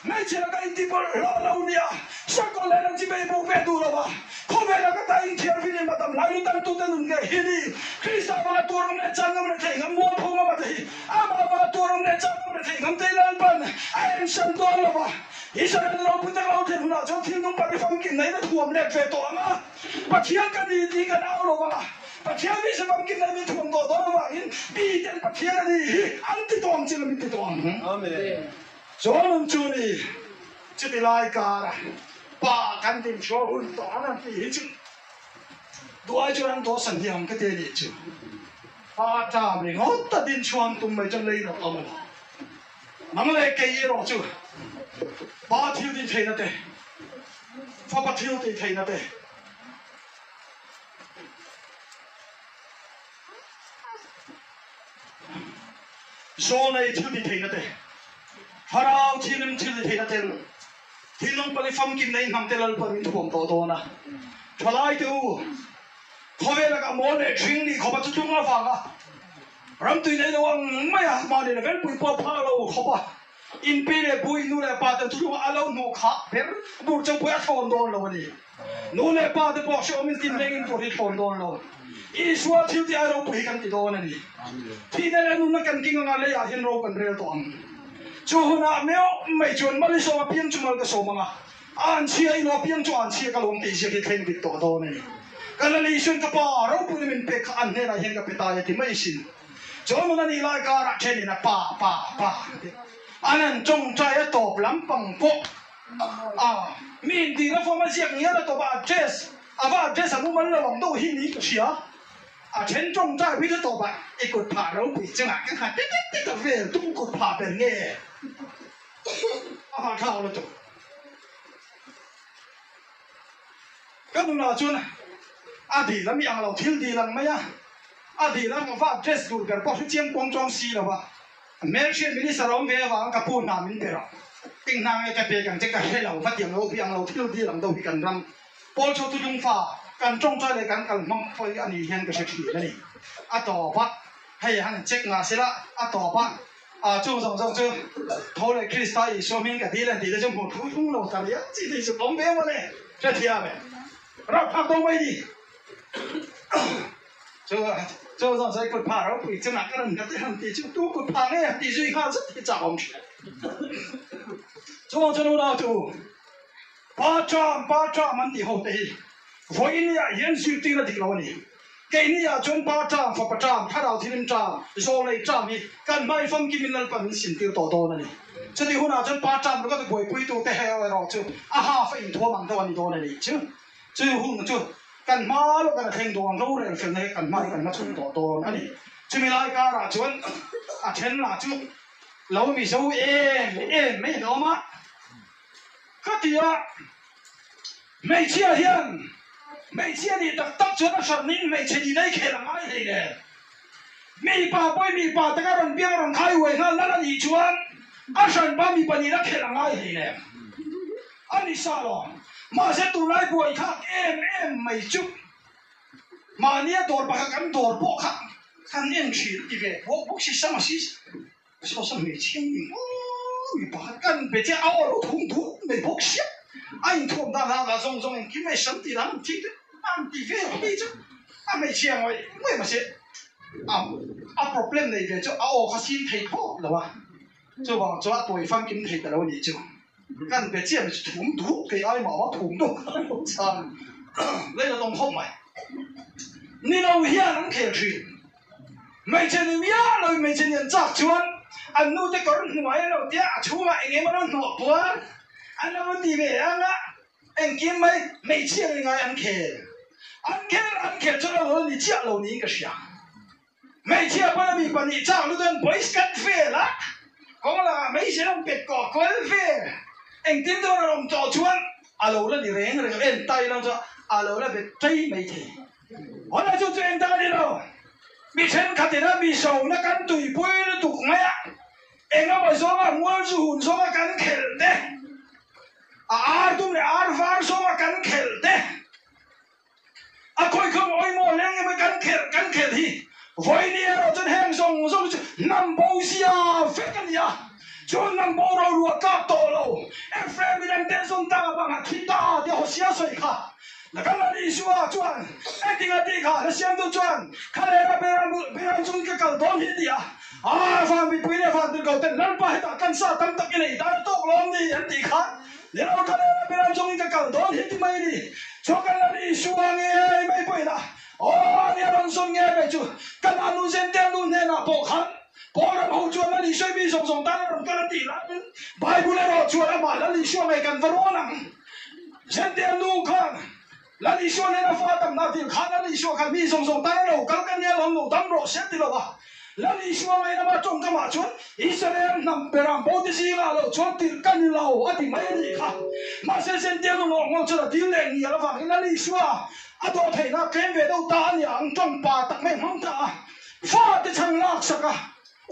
Hmeichhe laka intihpawlh hlawh lo nia, sakawlh leh ram chi bei buk ve duh lo a, khawvel laka ta inthiar vin in madam lai lu tantute nun nge hi ni? Krista vanga tuar ngam leh chang ngam leh thei ngam, mualpho ngam a te hi amah vanga tuar ngam leh chang ngam leh thei ngam te Lalpan a ensan dawn lo a, Israel ropui tak lo thlen hunah chuan thil nung pali famkim na in a thuam let ve tawh ang a, Pathian ka ni tih kan au lo ang a, Pathian mi se famkim na in min thuam tawh dawn avangin miten Pathian a ni hi an ti tawh ang chin a min ti tawh ang. Amen. Chuan an chu ni, chuti lai kara pa kan dinchhuah hun tawh ang an tih hi chu duai chuan an dawhsan hiam ka ti a nih chu. Pa ṭam ringawt a dinchhuah an tum mai chuan lei rawh awm a ni. Nang leh kei erawh chu pa thil tih theihna te, fapa thil tih theihna te, Zawnei thil ti theihna te, Thlarau thilim thil ti theihna tel, thinlung pali famkim nei hnam te Lalpa min thuam tawh dawn a. Thalai te u, khawvel lakah mawl leh ṭhing nih khawpa chu tlung avanga ramtui nei lo ang maia mahni level pui pawh phak lo khawpa inpi leh pui nu leh pa ten thutlunga a lo hnawh khah ber bur chu pui a thlawn dawn lo a ni. Nu leh pa te pawh hrehawm in tin leng in tur hi thlawn dawn lo. Isua thil tih ai ropui hi kan ti dawn a ni. Thihna leh nunna kan king anga leiah hian ro kan rel tawh ang. Chu hunah meuh mai chuan Malisawm a piang chu mal ka sawm ang a, an chhia ilo a piang chu an chhia ka lawm tih ziak hi thleng dik tawh dawn a ni. Ka la Lisuan ka pa ropuina min pek kha an hnenah hian ka pe tai a ti mai sin. Chuan hun a nih lai karah thenin a pa pa pa an han tawngtai a tawp lampang pawh A, mi intihna form a ziak ngial a tawp a, address, a va address a mumal lo ang deuh hi niin ka hria. A then tawngtai pui chu tawp a, i kut phah ropui chungah ka nghat tit tit tit a vel tum kut phah ber nge a hahthlak lutuk. Ka nunah chuan a dil a mi ang lo thil dil ang mai a, a dil a va address tur ber pawh hre chiang kuang chuang si lo va. Hmelhriat minister awm ve avanga ka pu hna min pe rawh. Eng hna nge ka pek ang che ka hre lo, va tiang lo bi ang lo thil dil ang deuh hi kan ram pawl chho tu dungfa kan tawngtai leh kan kal hmang pawh a nih hian ka hre thin a ni. A tawp a, hei han check ngah sela a tawp a, a chung zawng zawng chu tho leh Krista Isua hming ka dil an tih te chu hmuh thu thung lo ta riau chi te hi chu awm ve maw le, hrethiam e. Rauh phak dawn mai ni. Chu chu zawng sawi kut phah ropui chungah ka rawn nghat e han tih chu tu kut phah nge han tih zui nghal zet hi chak awm hriat. Chuvang chuan unau chu pa ṭam pa ṭam an tih ho te hi vawiin ah hian zirtir a dik lo a ni. Keini ah chuan pa ṭam, fapa ṭam, thlarau thilim ṭam, zawlei ṭam hi kan hmai famkim in Lalpan min sintir tawh dawn a ni. Chutih hunah chuan pa ṭam ringawt a buaipuitu te erawh chu a half a inthuam ang deuh a ni dawn a nih chu. Chu hun chu kan hma lawk a thleng dawn, rorel felna hi kan hma hi kan hma chhun tawh dawn a ni. Chumi lai karah chuan a then lah chu lo Mizo em em mai an awm a, ka ti a, hmeichhia hian hmeichhia nih tak tak chuan a hran in hmeichhe nih daih khelh a ngai hlei nen. Mipa pawhin mipa taka rawn piang a rawn khai uai nghal nalh a nih chuan a hranpa mipa nihna khelh a ngai hlei nen. A ni sa lo. Mahse tunlai buaithlak em em mai chu mahnia dawr pakhat kan dawr pawh kha kan en thin ti ve bawk bawk si sama si saw sa hmeichhia ni maw mi pakhat kan be che a aw lo thum duh mai bawk sia a inthuam dan ah lah zawng zawng engkim mai sam tih lam an thik te an ti vel mai chu a hmeichhia ngawih ngawih mahse a a problem nei ve chu a aw kha sim thei thlawt lo a chuvang chuan a tawi famkim thei ta lo a nih chu. Kan pe chiah mi chu thum duh kei ai mah a thum duh chhan lei la tawng khawp mai. Ni lo hian an khel thin. Hmeichhe ni miah lo in hmeichhe ni an chak chuan an nu te kawr hnuai a lo tia a chhungah eng emaw lo hnawh puar. An lo ti ve ang a, engkim mai hmeichhia ni ngai an khel. An khel an khel chuan a lo ni chiah lo niin ka hria. Hmeichhia pawn a mi pahnih chak lut an boys cut vel a, kawng lakah hmeichhe an pet kawh kual vel. Engtin dawn a awm tawh chuan a lo la ni reng reng en ta ila chuan a lo la bet ṭei mai thei. Hawlai chu chu eng tak a ni lo. Mi thenkhat ina mi sona kan tuipui lutuk mai a, Engemaw zawnga mual zu hun zawnga kan khelh te, a ar dum leh ar var zawnga kan khelh te, a khawikhaw awihmaw leng emaw kan khelh kan khelh hi vawiin erawh chuan heng zawng zawng chu hnam bo zia vek a ni a, chu hnam bo roruah tlak tawh lo Ephraim in an tel zawn tak avanga thi ta tia Hosea sawi kha. Kan Lal Isua chuan engtin a tih kha? Hla-siamtu chuan, Kha lehkha beram chungin ka kal dawn hi a ti a. Aa, van mipui leh van tirhkoh ten Lalpa hetah kan sa tam tak i nei dan a tawk lawm ni an tih kha. Ni lo, kha lehkha beram chungin ka kal dawn hi ti mai a ni. Chuan kan Lal Isua ngei mai pawhin a, Aw, nia rawn zawn ngei mai chu kan anu Zentel nu hnenah pawh khan Paul ram ho chuan Lal Isua mi zawng zawng tan a rawn kal a tih laiin Bible erawh chuan amah Lal Isua ngei kan va rawn ang. Zentel nu khan Lal Isua nen a fa tam na dil khan Lal Isua khan mi zawng zawng tan a lo kal ka nia lo lo dam rawh se ti lo a. Lal Isua ngaih lama tawngkam ah chuan Israel hnam beram bo te zingah lo chuan tirh ka ni lo a ti mai a nih kha. Mahse Zentel nu ngawh ngawh chuan a dil leh ngial avangin Lal Isua a dawh theihna tlem ve deuh ta a nia ang tawng pa tak mai hmang ta a fa te chhang lak sak a.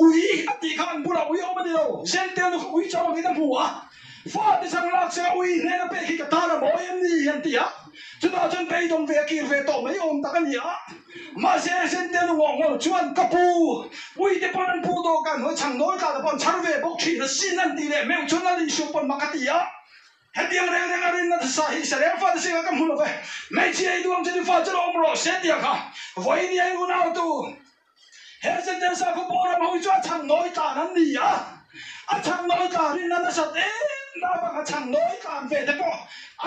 Ui a tih kha an bulah ui awm a ni lo, Zentel nu kha ui chau angin a hmu a, fate chang lak se a ui hnen a pek hi ka tan a mawi em ni an ti a, chutah chuan beidawng ve a kir ve tawh mai awm tak a ni a, mahse Zentel nu ngawh ngawh chuan ka pu, ui te pawn an pu dawhkan hnuai chhang nawi tla te pawh an chhar ve bawk thin a sin an ti leh meuh chuan a lihsuh pawn mak a ti a. Hetiang reng reng a rinna sa hi Israel fate zingah ka hmu lo ve, hmeichhia i duang chuan i fa chu lo awm rawh se tia kha vawiin i ei unautu. He Zentel sakhaw pawh ram ho hi chu a chhang nawi tlan an ni a, a chhang nawi tlan rinna nasat em na avang a chhang nawi tlan ve te pawh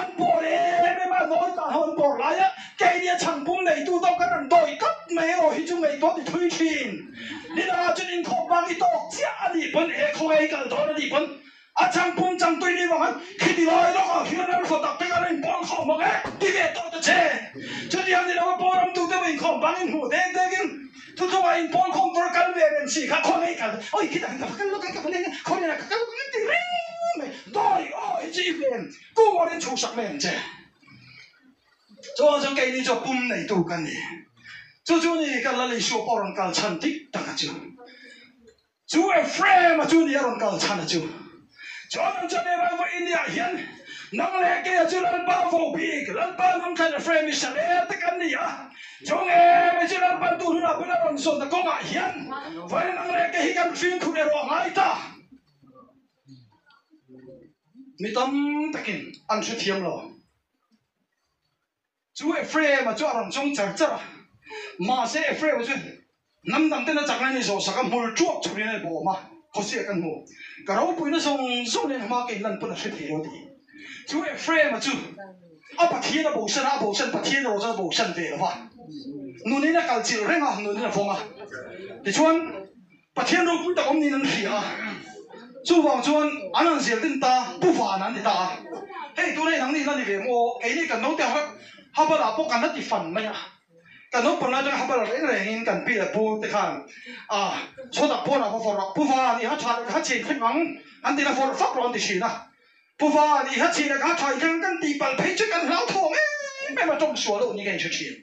an pawr em em a, nawi tlan ho an pawr lai a, keini a chhang pum neitu tawk kan rawn dawi tlat mai erawh hi chu ngaihtuah ti thui thin. Nidangah chuan inkhawm bang i tawk chiah a nih pawn he khawngaih i kal dawn a nih pawn A chang pum chang tui ni vang khiti lai lawkah hian ram hraw tak te kan inpawl khawm ang e ti ve tawh ta che. Chutiang ni lo a pawl ramtu te pawh inkhawm bang in hmuh dek dek in thuthungah inpawl khawm tur a kal ve reng si kha khaw nei kal oi khitah ka va kal lawk e ka va leng e khaw nena ka kal lawk e ti reng mai dawi aw hi chu i ven kung awrin chhuhsak mai ang che. Chuan chuan keini chu pum neitu kan ni. Chu chu ni kan Lal Isua pawh rawn kal chhan dik tak a chu. Chu Ephraim a chu ni a rawn kal chhan a chu. Chuan an chuan Ephraim vawiin ni ah hian nang leh kei a chu Lalpa vo bik, Lalpa nang thlan Ephraim i Israel te kan ni a. Chu nge mai chu Lalpan tu hnunah pawhin a rawn zawn ta kawngah hian vawiin nang leh kei hi kan fimkhur erawh a ngai ta. Mi tam takin an hrethiam lo. Chu Ephraim-a chu a rawn chawng char char a, mahse Ephraim-a chu hnam dang ten a chak lain a zawh sak a, hmul ṭuak chhurin a bawm a, Hosea kan hmu. Ka ropuina zawng zawng nen hma ka inlan pawn a hre thei lo a ti. Chu Ephraim-a chu a Pathian a bosan a, a bosan Pathian erawh chuan a bosan ve lo va, nunin a kal chilh reng a, nunin a vawng a. Tichuan. Pathian ropui tak awm niin an hria a, chuvang chuan an han zel din ta, Pu Van an ti ta a. Hei tuna inang nih la ni ve maw, keini kan naute Habal-ah pawh kan la ti fan mai a, kan naupang lai atanga Habal reng rengin kan pi leh pu te khan a chhuatah pawnah va vawrh a, Pu Van i ha tha leh ka ha chhin thleng ang an ti na vawrh vak rawh an ti thin a. Pu Van i ha chhin leh ka ha tha i thleng kan tih palh phei chu kan hlauthawng em em a, tawng sual loh ni ka inhre thin.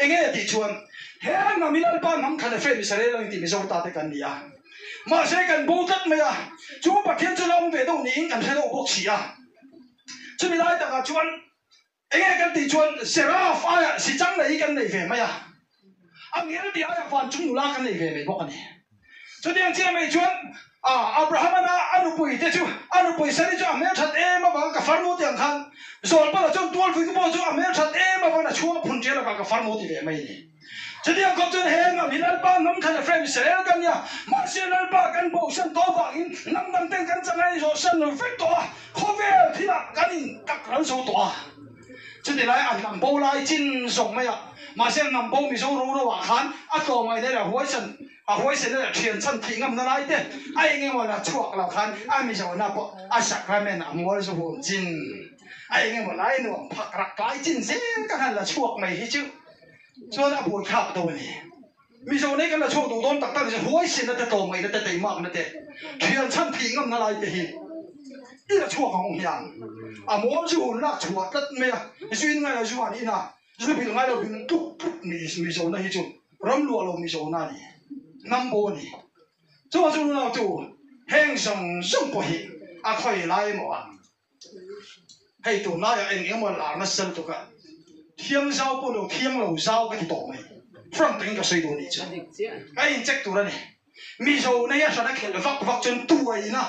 Enge tih chuan he hnam hi Lalpa hnam khan Ephraim Israel ang tih Mizo ta te kan ni a. Mahse kan bo tlat mai a, chu Pathian chu la awm ve deuh niin kan hre deuh bawk si a. Chumi lai takah chuan enge kan tih chuan Seraph aia sichang nei hi kan nei ve mai a, angel tih aia van chung nula kan nei ve mai bawk a ni. Chutiang chiah mai chuan Abraham-ana a nupui te chu, a nupui Sari chu a hmelthat em avanga ka farnu tih ang khan Zawlpala chuan tualpui pawh chu a hmelthat em avangin a chhunga phun ṭial lakah ka farnu ti ve mai a ni. Chutiang khawp chuan he hnam hi Lalpa hnam khan Ephraim Israel kan nia, mahse Lalpa kan bohsan tawh avangin hnam dang ten kan chang a inzawhsan vek tawh a, khawvel thilah kan intak ral zo tawh a. Chuti lai an hnam bo lai chin zawng mai a, mahse an hnam bo Mizo ro ro ah khan a tlawmngaihna leh a huaisan a huaisenna leh thian chhan thih ngamna lai te a eng emaw la chhuak lo khan a Mizona pawh a sacrament a mual zu hun chin a eng emaw lai nuam phak rak lai chin zel ka han la chhuak mai hi chu chuan a buaithlak dawn a ni. Mizo nei kan la chhuak duh dawn tak tak ni chu huaisenna te tlawmngaihna te teimakna te thian chhan thih ngamna lai te hi i la chhuak ang hian a mawl chu hun lak chhuah tlat mai a, zu in ngai lo zu han in a, zu bil ngai lo bil tluk tluk ni Mizona hi chu ram luah lo Mizona a ni, hnam bo a ni. Chuvang chu unautu heng zawng zawng pawh hi a khawi lai emaw ang. Hei tunlaiah eng emaw lar nasa lutuk a, thiang zau pawh lo thiang lo zau ka ti tawh mai. Frank takin ka sawi duh anih chu. Ka in check tur a ni. Mizo nei a hran a khelh vak vak chuan tuaina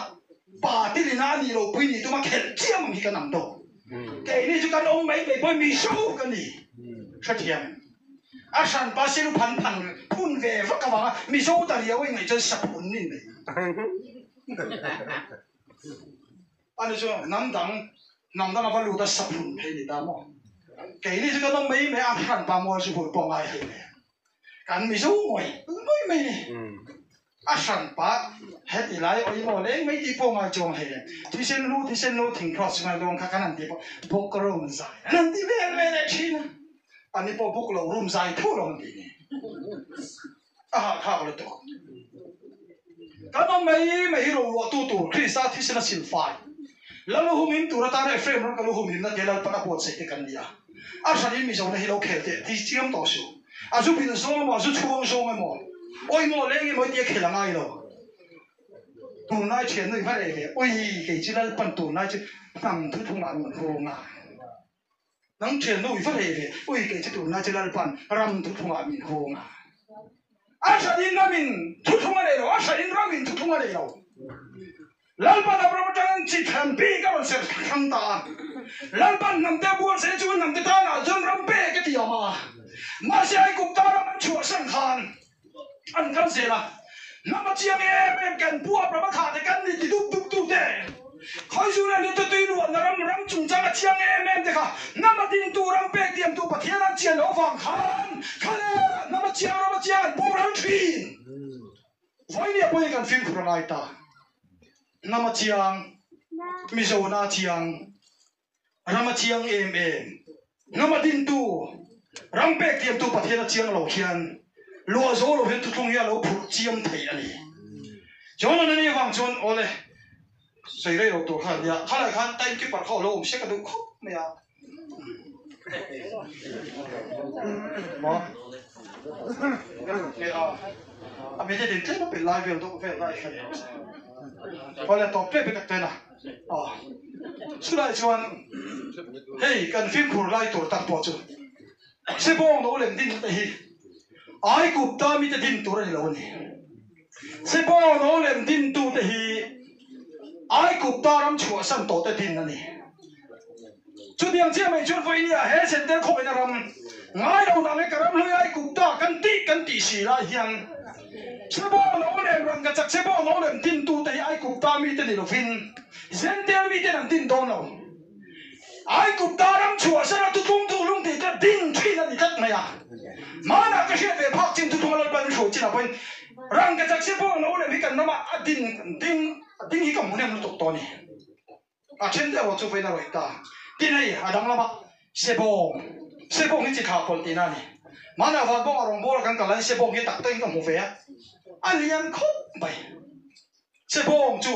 pa tilina a nih loh pui nih tuma khelh chiam ang hi kan ang dawk. Keini chu kan awm mai mai pawhin Mizo ka ni. Hrethiam em? A hran pa silu phan phan phun ve vak avanga Mizo ta riau a ingaih chuan saphun nin mai. Ani chu hnam dang, hnam dang a va lut a saphun phei ni ta maw? Keini chu kan awm mai mai a, hran pa mual chu hul pawh ngai hei le. Kan Mizo ngawih ngawih mai ni. A hran pa heti lai awi maw leng mai tih pawh ngai chuang hle. Thisen lu thisen lu thing cross ngai dawn kha kan han ti pawh buk rum zai an han ti vel ve leh thin a. Ani pawh buk lo rum zai tho lo an ti ni. A hahthlak lutuk. Kan awm mai mai hi roluahtu tur Krista thisen a silfai. Lal humhim tur atana Ephraim ram ka lu humhimna tia Lalpan a buatsaih te kan ni a. A hranin Mizona hi lo khel teh ti chiam tawh suh. A zu bil zawng emaw, a zu chhuang zawng emaw, awi maw leng emaw i tia khel a ngai lo. Tunlai thiannu i va reh ve, ui kei chu Lalpan tunlai chu hnam thuthungah min hung a. Nang thiannu i va reh ve, ui kei chu tunlai chu Lalpan ram thuthlungah min hung a. A hranin ramin thuthlung a nei lo, a hranin ramin thuthlung a nei lo. Lalpan Abraham atangin chi thlan bik a rawn ser thlang ta a. Lalpan hnamte a bual se chu hnamte tanah chuan ram pek a ti awm a. Mahse Aigupta ram an chhuahsan khan an kal zel a, hnam a chiang em em kan pu Abraham a thah te kan ni ti dup dup tu te, Khawizu leh Lute tui luahna ram ram chungchang a chiang em em te kha hnam a din tu ram pek tiam tu Pathian an chian loh avang khan khaleh hnam a chiang ram a chiang an boral thin. Vawinia pawhin kan fimkhur a ngai ta. Hnam a chiang, Mizona a chiang. Ram a chiang em em. Hnam a dintu, ram pek thiamtu Pathian a chiang lo hian luah zo lo hian thuthlung hi a lo phurh chiam thei a ni. John an anih avang chuan awle sawi rei lo tur kha a nia, khalai khan time keeper kha a lo awm se ka duh khawp mai a. Maw? Nge a, a minute in tlem a pelh lai vel deuh vel lai kha ni. Awle tawp tep i tak ten a. Chulai chuan hei kan fimkhur lai tur tak pawh chu Sebawng no lem din te hi Aigupta mite din tur a ni lo a ni. Sebawng no lem din tu te hi Aigupta ram chhuahsan tawh te din a ni. Chutiang chiah mai chuan vawinia he Senter khawveina ram ngai lo dang e ka ram hlui Aigupta kan tih kan tih si lai hian Sebawng lo lem rang ka chak Sebawng lo lem din tute hi Aigupta mite ni lovin Zentel miten an din dawn lo. Aigupta ram chhuahsan a tutung duh lung tih te din thin a ni tlat mai a. Hmanah ka hriat ve phak chin tutung a Lalpa min hruai chinah pawhin rang ka chak Sebawng lo lem hi kan ramah a din ding a ding hi ka hmu nem lutuk tawh a ni. A then deuh chu vawiin a rawih ta. Tin hei a dang lama Sebawng, Sebawng hi chi thlah pawlh tihna a ni. Mahni van bawngah rawngbawla kan kal laiin Sebawng hi tak takin ka hmu ve a, a lian khawp mai. Sebawng chu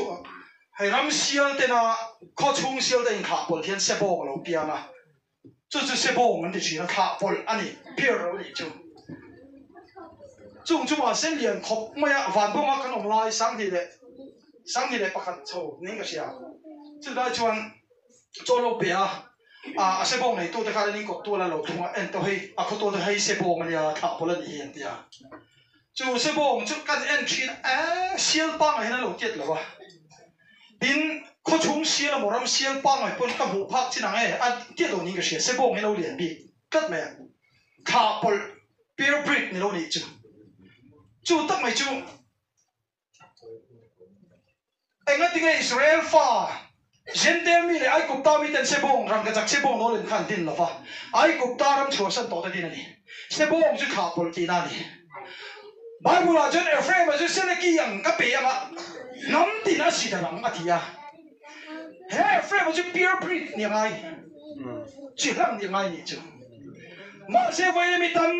hei ram sial tena khaw chhung sial te inthlah pawlh hian Sebawng a lo piang a, chu chu Sebawng an ti thin a, thlah pawlh a ni, pure lo nih chu. Chung chu mahse lian khawp mai a, van bawnga kan awm lai 21 chho niin ka hria. Chulai chuan chaw lo pe a, a sebawng neitute khan an inkawt tual a lo thung a, en tawh hei a khaw tual te hei sebawng a nia thlah pawlh a nih hi an ti a. Chu sebawng chu kan en thin a, sial pangngai hian a lo tiat lo a. Tin, khaw chhung sial emaw ram sial pangngai pawn ka hmuh phak chin ang e, a tiat lo niin ka hria, sebawng hi lo lian bik tlat mai a. Thlah pawlh pure breed ni lo nih chu. Chu tak mai chu. Engatinge Israel fa Jentail mi leh Aigupta miten Sebawng rangkachak Sebawng lo lem kha an din lo va, Aigupta ram chhuahsan tawhte din a ni. Sebawng chu thlah pawlh tihna a ni. Bible-ah chuan Ephraim-a chu Seleki ang ka pe anga hnam tin a si dar ang a ti a. He Ephraim-a chu pure breed ni a ngai, chi hlang ni a ngai nih chu. Mahse vawiin mi tam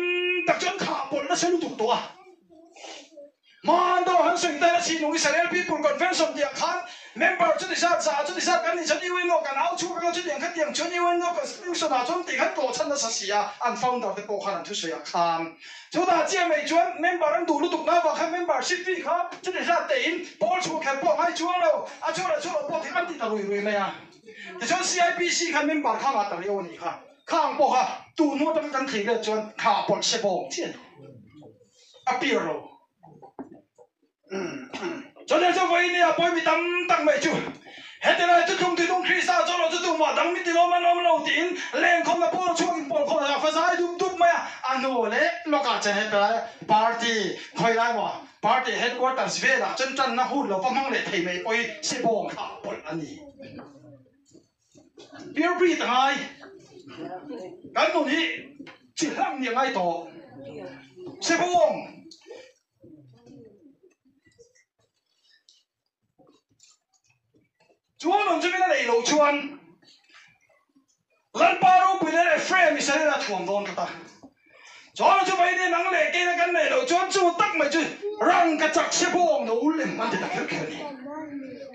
tak chu an thlah pawlh nasa lutuk tawh a. Hmaan dawh han sawi tan a chinung Israel People Convention tih ah khan member chuti zat zah chuti zat kan nih chuan UNO kan au chhuak anga chutiang khatiang chuan UNO Constitution ah chuan tih khan tlawh chhan nasa si a, an founder te pawh khan an thusawi ah khan chutah chiah mai chuan member an duh lutuk na vang khan membership fee kha chuti zat te in pawl chhuah kher pawh a ngai chuang lo, a chhuah leh chhuah loh pawh thil an ti ta rui rui mai a. Tichuan CIPC khan member kha ngah ta riau a nih kha, khang pawh kha tun hnu atanga kan thlir let chuan thlah pawlh se bawng chiah a ni. A piar lo. Chawlhni chu vawiin nia pawi mi tam tak mai chu heti lai chu tlum tui tung Krista chaw lo chu tumah dang mi tilawm an awm lo tiin lengkhawmna pawl chhuak in pawl khawm a fa zai dup dup mai a, a hnu leh lawkah chuan heti lai party khawi lai maw party headquarters velah chuan tanna hun lo va hmang leh thei mai pawi sebawng kha pawlh a ni. Pure breed a ngai. Kan nun hi chi hlang nih a ngai tawh. Sebawng. Chuan nun chu min a neih loh chuan Lalpa ropui leh Ephraim Israel a thuam dawn tlat a. Chuan chu mai nen ang leh keina kan neih loh chuan chu tak mai chu rangka chak sebawng no lem an ti ta kher kher a ni.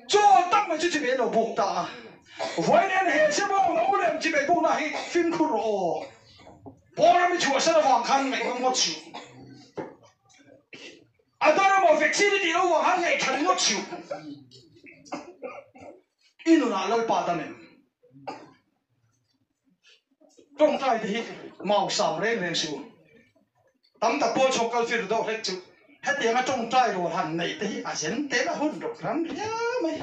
Chu tak mai chu chimei an lo buk ta a. Vawi nen he sebawng no lem chimei bukna hi fimkhur rawh aw. Pawl ram i chhuahsan avang khan ngaihngam ngawt suh. A dar emaw vaccine i tih loh vang khan ngaihthan ngawt suh. I nunah Lalpa dam em? Tawngtai te hi mau sam reng reng suh. Tam tak pawl chhawk kal fir deuh hlek chu hetianga tawngtai rual han neih te hi a zen tel a hun ruk ram riau mai.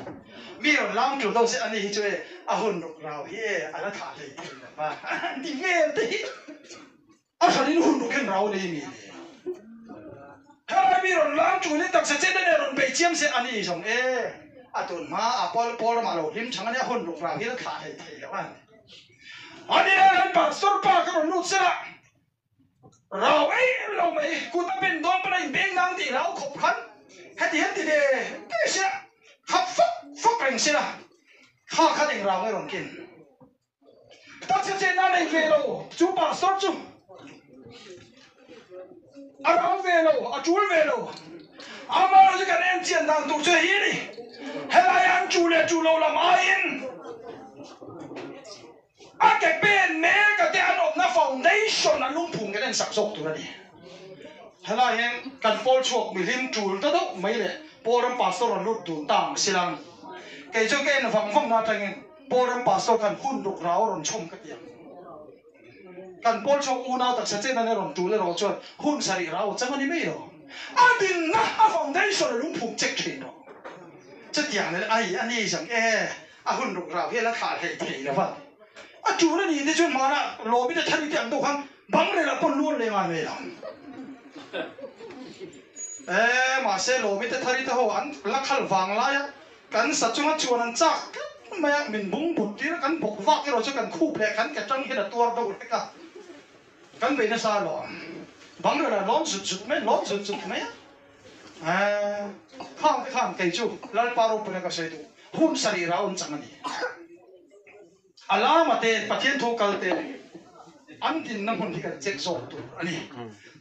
Mi rawn lam tul deuh se ani hi chu e a hun ruk rau hi e a la thah hlei thei lo va an ti vel te hi. A hran in hun ruk hian rau nei mi le. Helai mi rawn lam tul in taksa chet nen rawn bei chiam se ani zawng e. A tun hma a pawl pawl ramah lo hlim chang ania hun ruk rau hi la thlah hlei thei lo a. Ani le an pastor pa ka rawn lut sela rau ei lo mai kut a ben dawn pawn a in beng nang tih hlau khawp khan heti hian ti ve ve sia khap fak fak reng sela kha khan eng rau nge rawn ken. Taksa chenna nei ve lo chu pastor chu a rang ve lo, a tul ve lo. Amaherawh chu kan en chian dan tur chu hei a ni, helai an chu leh chu lo lam aiin a ke pen mek a te an awmna foundation a lungphum kan en sak zawk tur a ni. Helai hian kan pawl chhuak mihlim tul ta deuh mai leh pawl ram pastor rawn lut dun ta ang silang kei chu ka en vang vang na atangin Paul ram pastor khan hun ruk rau a rawn chhawm ka ti ang. Kan Paul chhuak unau taksa chen an rawn tul erawh chuan hun sarih rau a chang a ni mai lo. A dinna a foundation a lungphum check thin rawh. Chutiang nen ai a ni zang e a hun ruk rau hi a la thlah hlei thei lo va. A tul a ni te chuan hmanah lawmi te thari te ang deuh khan bang rel ah pawn luan leh ngai mai lo. E mahse lawmi te thari te ho an la khal vang lai a. Kan sa chunga chuan an chak tlat mai a, min bung but tir a, kan bawk vak erawh chu kan khup leh kan ke tang hian a tuar deuh hlek a, kan bei nasa alawm. Bang rel a lawn zut zut mai, lawn zut zut mai a. Eeh, khang te khan kei chu Lalpa ropuina ka sawi duh, hun sarih rau an chang a ni. A lama te Pathian thu kal te an dinna hmun hi kan check zawk tur a ni.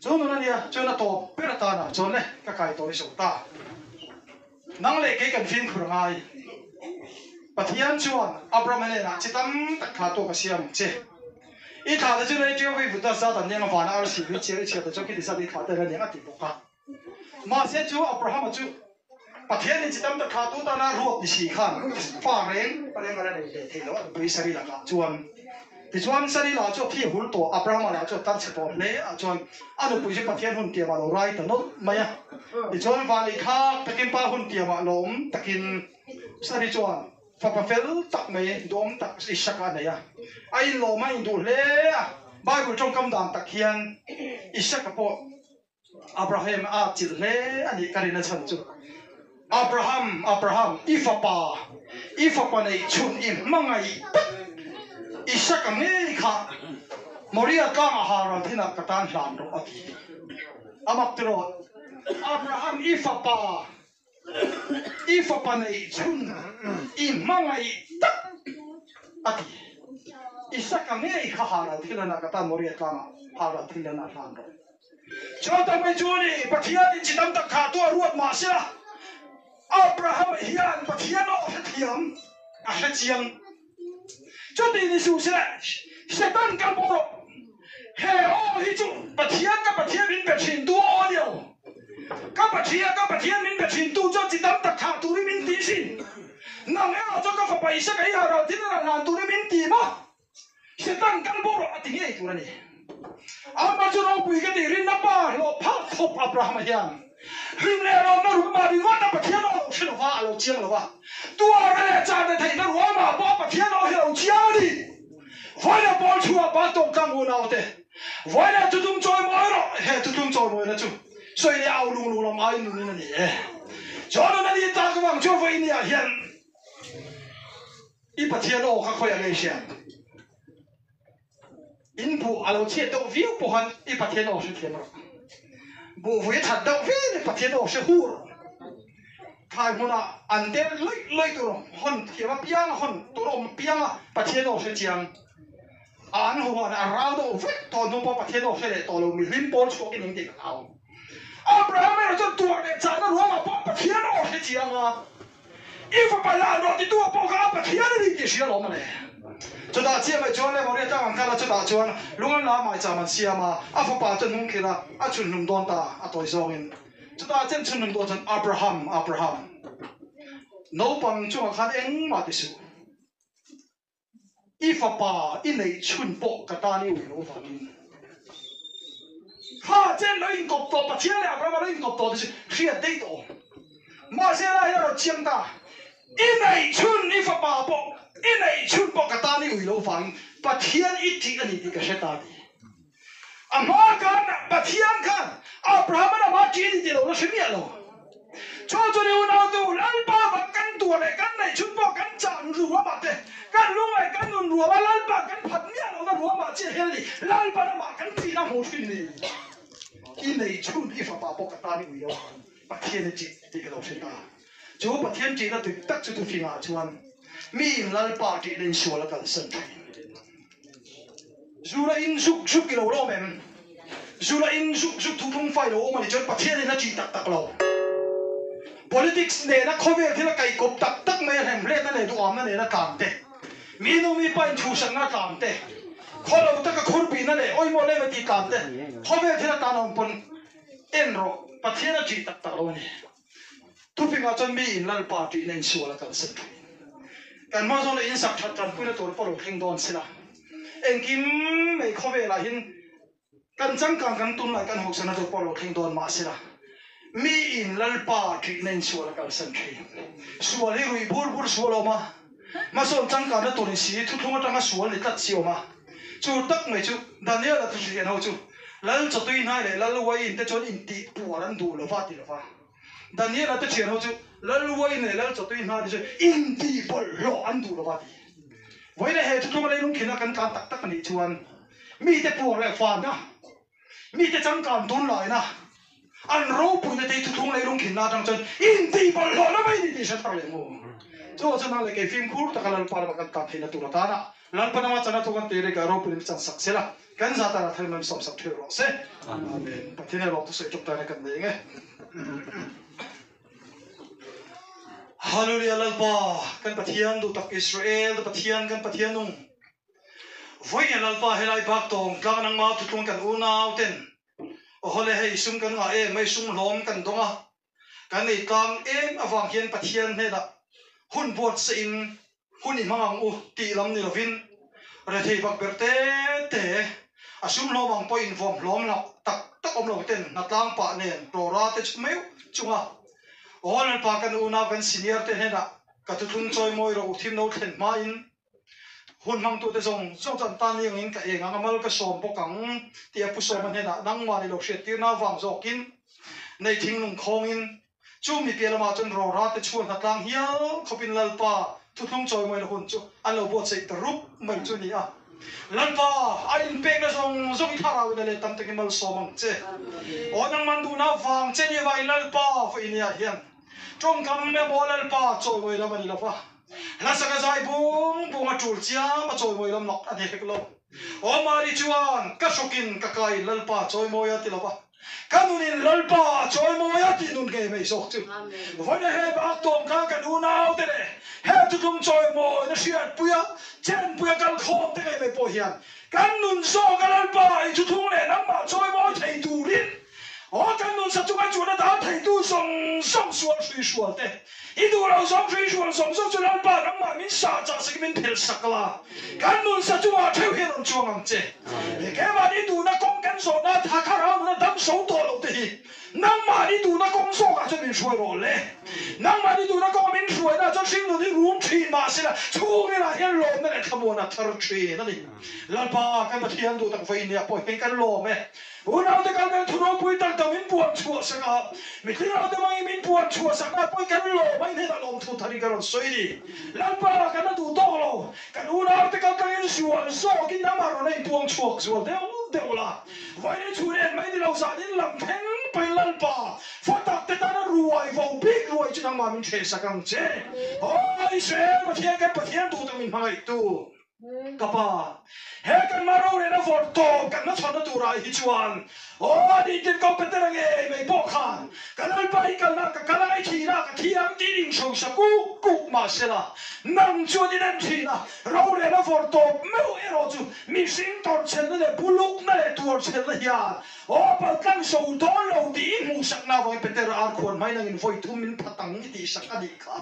Chu nun a nia, chuan a tawp ber atana chuan le ka kai tawi zo ta. Nang leh kei kan fimkhur a ngai. Pathian chuan Abraham hnenah chi tam tak thla tawk a siam ang che. I thla te chu lei ṭiau vei vut a zat an eng a vana arsi lui chiar i chhiat te chuan khiti zat i thla te an eng a ti bawk a. Mahse chu Abrahama chu Pathianin chi tam tak thla tu tana ruat ni si khan fa reng reng a la nei leh thei lo a nupui Sari lakah chuan. Tichuan Sari lah chu a thi hul tawh, Abrahama lah chu a tar chhe tawh hle a, chuan a nupui chu Pathian hun tiamah lo rai ta nawlh mai a. Tichuan Vani thlak takin pa hun tiamah lawm takin Sari chuan fapa fel tak mai duhawm tak Isaka a nei a, a inlawm a induh hle a. Bible tawngkam dan tak hian Isaka pawh Abraham a chilh hle a nih ka rin a chhan chu. Abraham, Abraham, i fapa, i fapa neih chhun i hmangaih tak Isaka ngei kha Moria tlangah hal thinah ka tan hlan rawh a ti. A mak tiraw? Abraham, i fapa, i fapa neih chhun i hmangaih tak a ti. Isaka ngei kha hal thinah ka tan Moria tlangah hal thinah hlan rawh. Chutah mai chu ni, Pathianin chi tam tak kha tu a ruat mah sia, Abraham hian Pathian aw hrethiam a hre chiang. Chuti ni suh se, Satan kal bawk rawh. He aw hi chu Pathian ka Pathian min be thin tu aw a ni lo. Ka Pathian ka Pathian min be thin tu chuan chi tam tak thlah turin min ti sin. Nang erawh chuan ka fapa Isaka i harh thil a hlan turin min ti maw? Satan kal bawk rawh a ti ngei tur a ni. Amah chu ropui ka tih rinna pa hlawh phak khawp Abrahama hian hlim leh lawmna ruama ringawt a Pathian aw lo hre lova, a lo chiang lova. Tuarna leh chahna theihna ruamah pawh Pathian aw hi a lo chiang a ni. Vawiina pawl chhuah pa tawngtlang unaute, vawiina thutlung chawimawi rawh, he thutlung chawimawina chu sawi leh au lung lung lam aiin nunin a ni e. Chuan a ni tak avang chuan vawiiniah hian I Pathian aw kha khawiah ngei hriat? In buh a lo chhiat deuh viau pawhan i Pathian aw hre thiam rawh. Buh vui a that deuh viau in Pathian aw hre hur rawh. Thlai hmunah an tel lawih lawih tur hawn thiam apiang a hawn tur awm apiang a Pathian aw hre chiang. A an huan a rau deuh vek tawh hnu pawh Pathian aw hre leh tawh lo mihlim pawl chhuak in engtik a hlau. Abraham erawh chuan tuar leh chahna ruangah pawh Pathian aw hre chiang a. I fapa lah rawh titu a pawh kha a Pathian a ni tih hria lawm a le. Chutah chiah mai chuan Lemoria tlang an kal a, chutah chuan lung an la mai cham an siam a, a fapa chuan hnung khilh a, a chhun hlum dawn ta a tawi zawngin. Chutah chen chhun hlum dawn chuan Abraham, Abraham, naupang chungah khan engmah ti suh. I fapa i neih chhun pawh ka tan i ui lo vangin kha chen lo inkawp tawh Pathian leh Abraham a lo inkawp tawh te chu hriat daih tawh awm. Mahse lai hian a rawn chiang ta, I neih chhun i fapa pawh i neih chhun pawh ka tan i ui lo vangin Pathian i tih a ni tih ka hre ta ti. A hma khan Pathian khan Abraham a lamah ṭi a ni tih lo la hre miah lo. Chu chu ni unautu, Lalpa vang kan tuah leh kan neih chhun pawh kan chah ruamah te, kan lungleh kan nun ruamah Lalpa kan phat miah lohna ruamah chiah hian a ni, Lalpa lamah kan ṭihna hmu ṭhin ni. I neih chhun i fapa pawh ka tan i ui lo ang, Pathian i ṭih tih ka lo hre ta. Chu Pathian ṭihna dik tak chu thufingah chuan miin Lalpa ṭihna insual a kalsan ṭhin. Zula in zuk zuk i lo lawm em? Zula in zuk zuk thuthlung fai lo awm a nih chuan Pathian in a ṭih tak tak lo. Politics nena khawvel thil a kaihkawp tak tak mai a hlemhletna leh duhamna nena tlan te, mi nu mi pa inchhuhsakna a tlan te, khaw lo taka khurpihna leh awihmawh lem a tih tlan te, khawvel thil a tan awm pawn en rawh, Pathian a ṭih tak tak lo a ni. Thupingah chuan mi in Lalpa ṭihna insual a kalsan ṭhin. Kan hma zawna in sak ṭhat ṭanpuina tur pawh lo thleng dawn sela, engkim mai khawvelah hin kan changkang kan tunlai kan hawksana tur pawh lo thleng dawn mah sela, mi in Lalpa ṭihna insual a kalsan ṭhin. Sual hi ruih bur bur sual a awm a, hmasawn changkanna tur in si thuthlung aṭanga sual ni tlat si a awm a. Chu tak mai chu Daniel-a thuhrilh ho chu Lal chawtui hnai leh Lal uaiin te chuan intih puar an duh lova ti lova. Daniel-a te thian ho chu Lal uaiin leh Lal chawtui hnai te chu intih bawlhhlawh an duh lova ti. Vawiin he thuthlung a leilung khin a kan tlan tak tak a nih chuan mite puar leh fana, mite changkan tunlaina, An ropuina te hi thuthlung leilung khinna atang chuan intih bawlhhlawhna mai ni tih hre thar leh mu. Chu chuan nang leh kei fimkhur taka Lalpa lama kan tan theihna tur atana Lalpa lama chana thu kan tir hi ka ropuina mi chan sak sela kan za tana thil mam sawm sak thil rawh se. Amen. Pathian hian lawmthu sawi tawk tana kan nei nge. Hallelujah Lalpa kan Pathian duh tak Israel te Pathian kan Pathian nung. Vawiin Lalpa helai bak tawng tlang nangma thuthlung kan unau ten Awhawle hei sum kan ngah em mai sum hlawm kan dawng a, kan ei tlang em avang hian Pathian hnenah hun buatsaih in hun i hmang ang u tih lam ni lovin rethei bak ber te te a sum hlawm ang pawh invuam hlawm lah tak tak awm lo ten hnatlang pah nen tlawra te chu meuh chunga Aw Lalpa kan unau kan senior te hnenah ka thuthlung chawimawi rawh u thim no thlen hmain Hun hmangtute zawng zawng chu an tan iangin ka eng ang a, mal ka sawm bawk ang tih a Pu Sawma hnenah nangmah ni lo hriattirna avang zawkin nei thinglung khawngin Chu mi piah lamah chuan rora te chhuan hnatlang hial khawpin Lalpa thuthlung chawimawi na hun chu an lo buatsaih ta rup mai chu a ni a. Lalpa, a inpekna zawng zawng i thlarau in a let tam takin malsawm ang che. Aw nangman duhna vang che ni avangin Lalpa vawi nia hian tawngkam emaw Lalpa chawimawi lam a ni lo va, hlasaka zai bung bung a tul chiam a chawimawi lam mak a ni hek lo. Aw Mari chuan ka hrawkin ka kaiin Lalpa chawimawi a ti lo va. Ka nunin Lalpa a chawimawi a tih nun ngei mai zawk chu. Vawiin he bak tawm kha kan unaute leh he thutlung chawimawina hriatpuia chenpuia kalkhawm te ngei mai pawh hian kan nun zawk a Lalpa i thuthlung leh nangmah chawimawi thei turin aw kan nun sa chunga chuan a dal theitu zawng zawng sual hruihrual te I duh lo zawng hruihrual zawng zawng chu Lalpa nangmah min sah chah sak in min phelh sak la, kan nun sa chungah theuh hian rawn chuang ang che. Keimahni duhna kawng kan zawhna tha kha rau nuna dam so tawh lo te hi nangmahni duhna kawng zawkah chuan min hruai rawh le. Nangmahni duhna kawnga min hruaina chuan hringnun hi rum thin mahsela chhungrilah hian lawmna leh thlamuan a thar thin a ni. Lalpa kan Pathian duh tak vawiin nia pawh hian kan lawm e. Unaute kal kan thu ropui tak tak min puan chhuah sak a, mitling te mangin min puan chhuah sak na pawhin kan lawm a, in hnenah lawm thu thar in ka rawn sawi ni. Lalpa kan la duh tawk lo, kan unaute kal tangin zual zawkin nangmah rawn a inpuang chhuak zual deuh deuh la. Vawiin chhun en mai ni lo zan in lam thleng pahin Lalpa fa tak te tana ruai vo bik ruai chu nangmah min hreh sak ang che. Aw Israel Pathian kan Pathian duh tak min hmangaihtu. Ka pa, he kan mah rorel a vawrh tawp kan hmachhawnna turah hi chuan aw ni tin ko Petera ngei mai pawh khan ka Lalpa i kalna ka kal a, i thihna ka thi ang tiin inhrosa kuk kuk mah sela nang chuan in en thin a, rorel a vawrh tawp meuh erawh chu mihring tawrhchhelna leh bulukna leh tuarchhelna hian aw paltlang zo dawn lo tih i hmuhsakna avangin Petera ar khuan hmai nangin vawi thum min phat ang i tihsak a nih kha.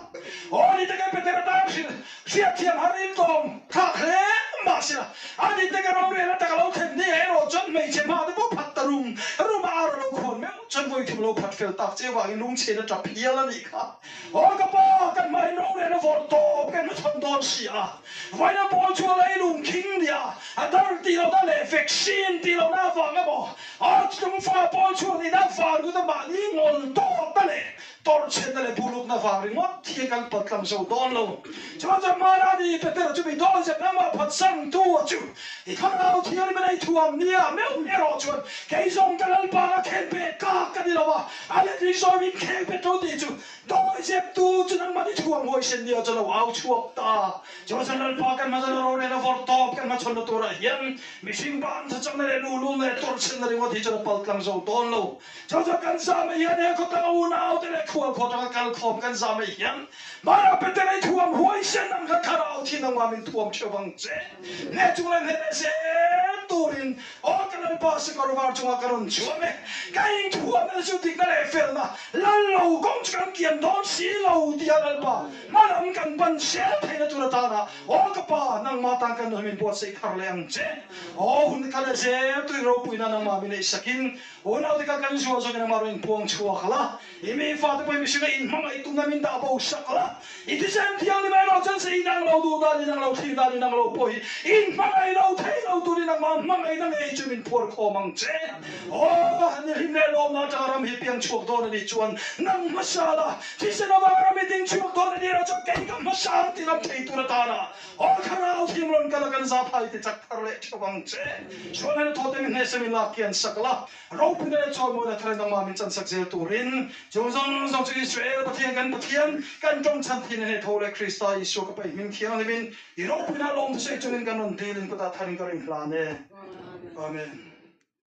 Aw ni te kan Petera tan hrilh Hriatthiam har in tawng thlak hle mahsela a ni te ka rorel a taka lo thlen ni erawh chuan hmeichhe hma te pawh phat ta rum rum a ar a lo khuan meuh chuan vawi thum lo phat fel tak che vangin lungchhen a tap hial a nih kha. Aw ka pa, kan hmain rorel a vawrh tawp kan hmachhawn dawn si a, vawiin pawl chu a lei lung khing nia a dar tih lohna leh vaccine tih lohna avang emaw a chungfa pawl chhuak nihna avang ringawt a mahni ngawl tawp ta leh Tawrhchhenna leh bulukna vang ringawt hi kan paltlang zo dawn lo. Chuan chuan Mara ni Petera chu mi dawn zet nangmah phatsan tu a chu i thlarau thianghlim in ei thuam nia meuh erawh chuan kei zawng ka Lalpa ka khen pe tlak ka ni lo a, a letling sawi min kheng pe tu tih chu dawi zep tu chu nangmah ni thuam huaisen nia chu lo au chhuak ta. Chuan chuan Lalpa kan hmachhawn rorel a vawrh tawp kan hmachhawnna turah hian mihring ban thachakna leh luhlulna leh tawrhchhenna ringawt hi chuan a paltlang zo dawn lo. Chu chu kan zah mai hian he khawtlang unau te leh khual khaw atanga kal khawm kan zah mai hian Mara Peter ei thuam huaisen ang kha thlarau thin ang mah min thuam theuh ang che. Hne chung leh hne leh zel turin aw ka Lalpa sakawr var chungah ka rawn chuang e. Ka inthuamna te chu dikna leh felna lal lo kawng chu kan kian dawn si lo tia Lalpa hmalam kan pan zel theihna tur atana aw ka Pa nangmah tan kan nuam in buatsaih thar leh ang che. Aw hun kha leh zel turin ropuina nangmah min eihsakin Unau te kal kan zual zawkin amah rawn inpuang chhuak la, i mi fate pawhin mihringa inhmangaih tumna min dah bo sak la, i thisen thianghlim erawh chuan se inang lo duh dan inang lo thlir dan inang lo pawh hi inhmangaih lo thei lo turin amah hmangaihna ngei chu min phuar khawm ang che. Aw, ni hlim leh lawmna atanga ram hi piang chhuak dawn a nih chuan nang hmasa la, thisen avanga ram hi ding chhuak dawn a nih erawh chuan kei ka hmasa ang ti ram thei tur atana Aw Thlarau thiam rawn kal a kan za phai ti chak thar leh theuh ang che. Chuan hena thaw te min hneh sem in lak hian sak la, ropuina leh chawimawina thar in nangmah min chan sak zel turin chung zawng zawng chu Israel Pathian kan Pathian kan tawng chhan thin a hne tho leh Krista Isua ka paih hming thianghlim in i ropuina lawm thusawi chungin kan rawn dil in kutah thar in ka ring hlan e. Amen.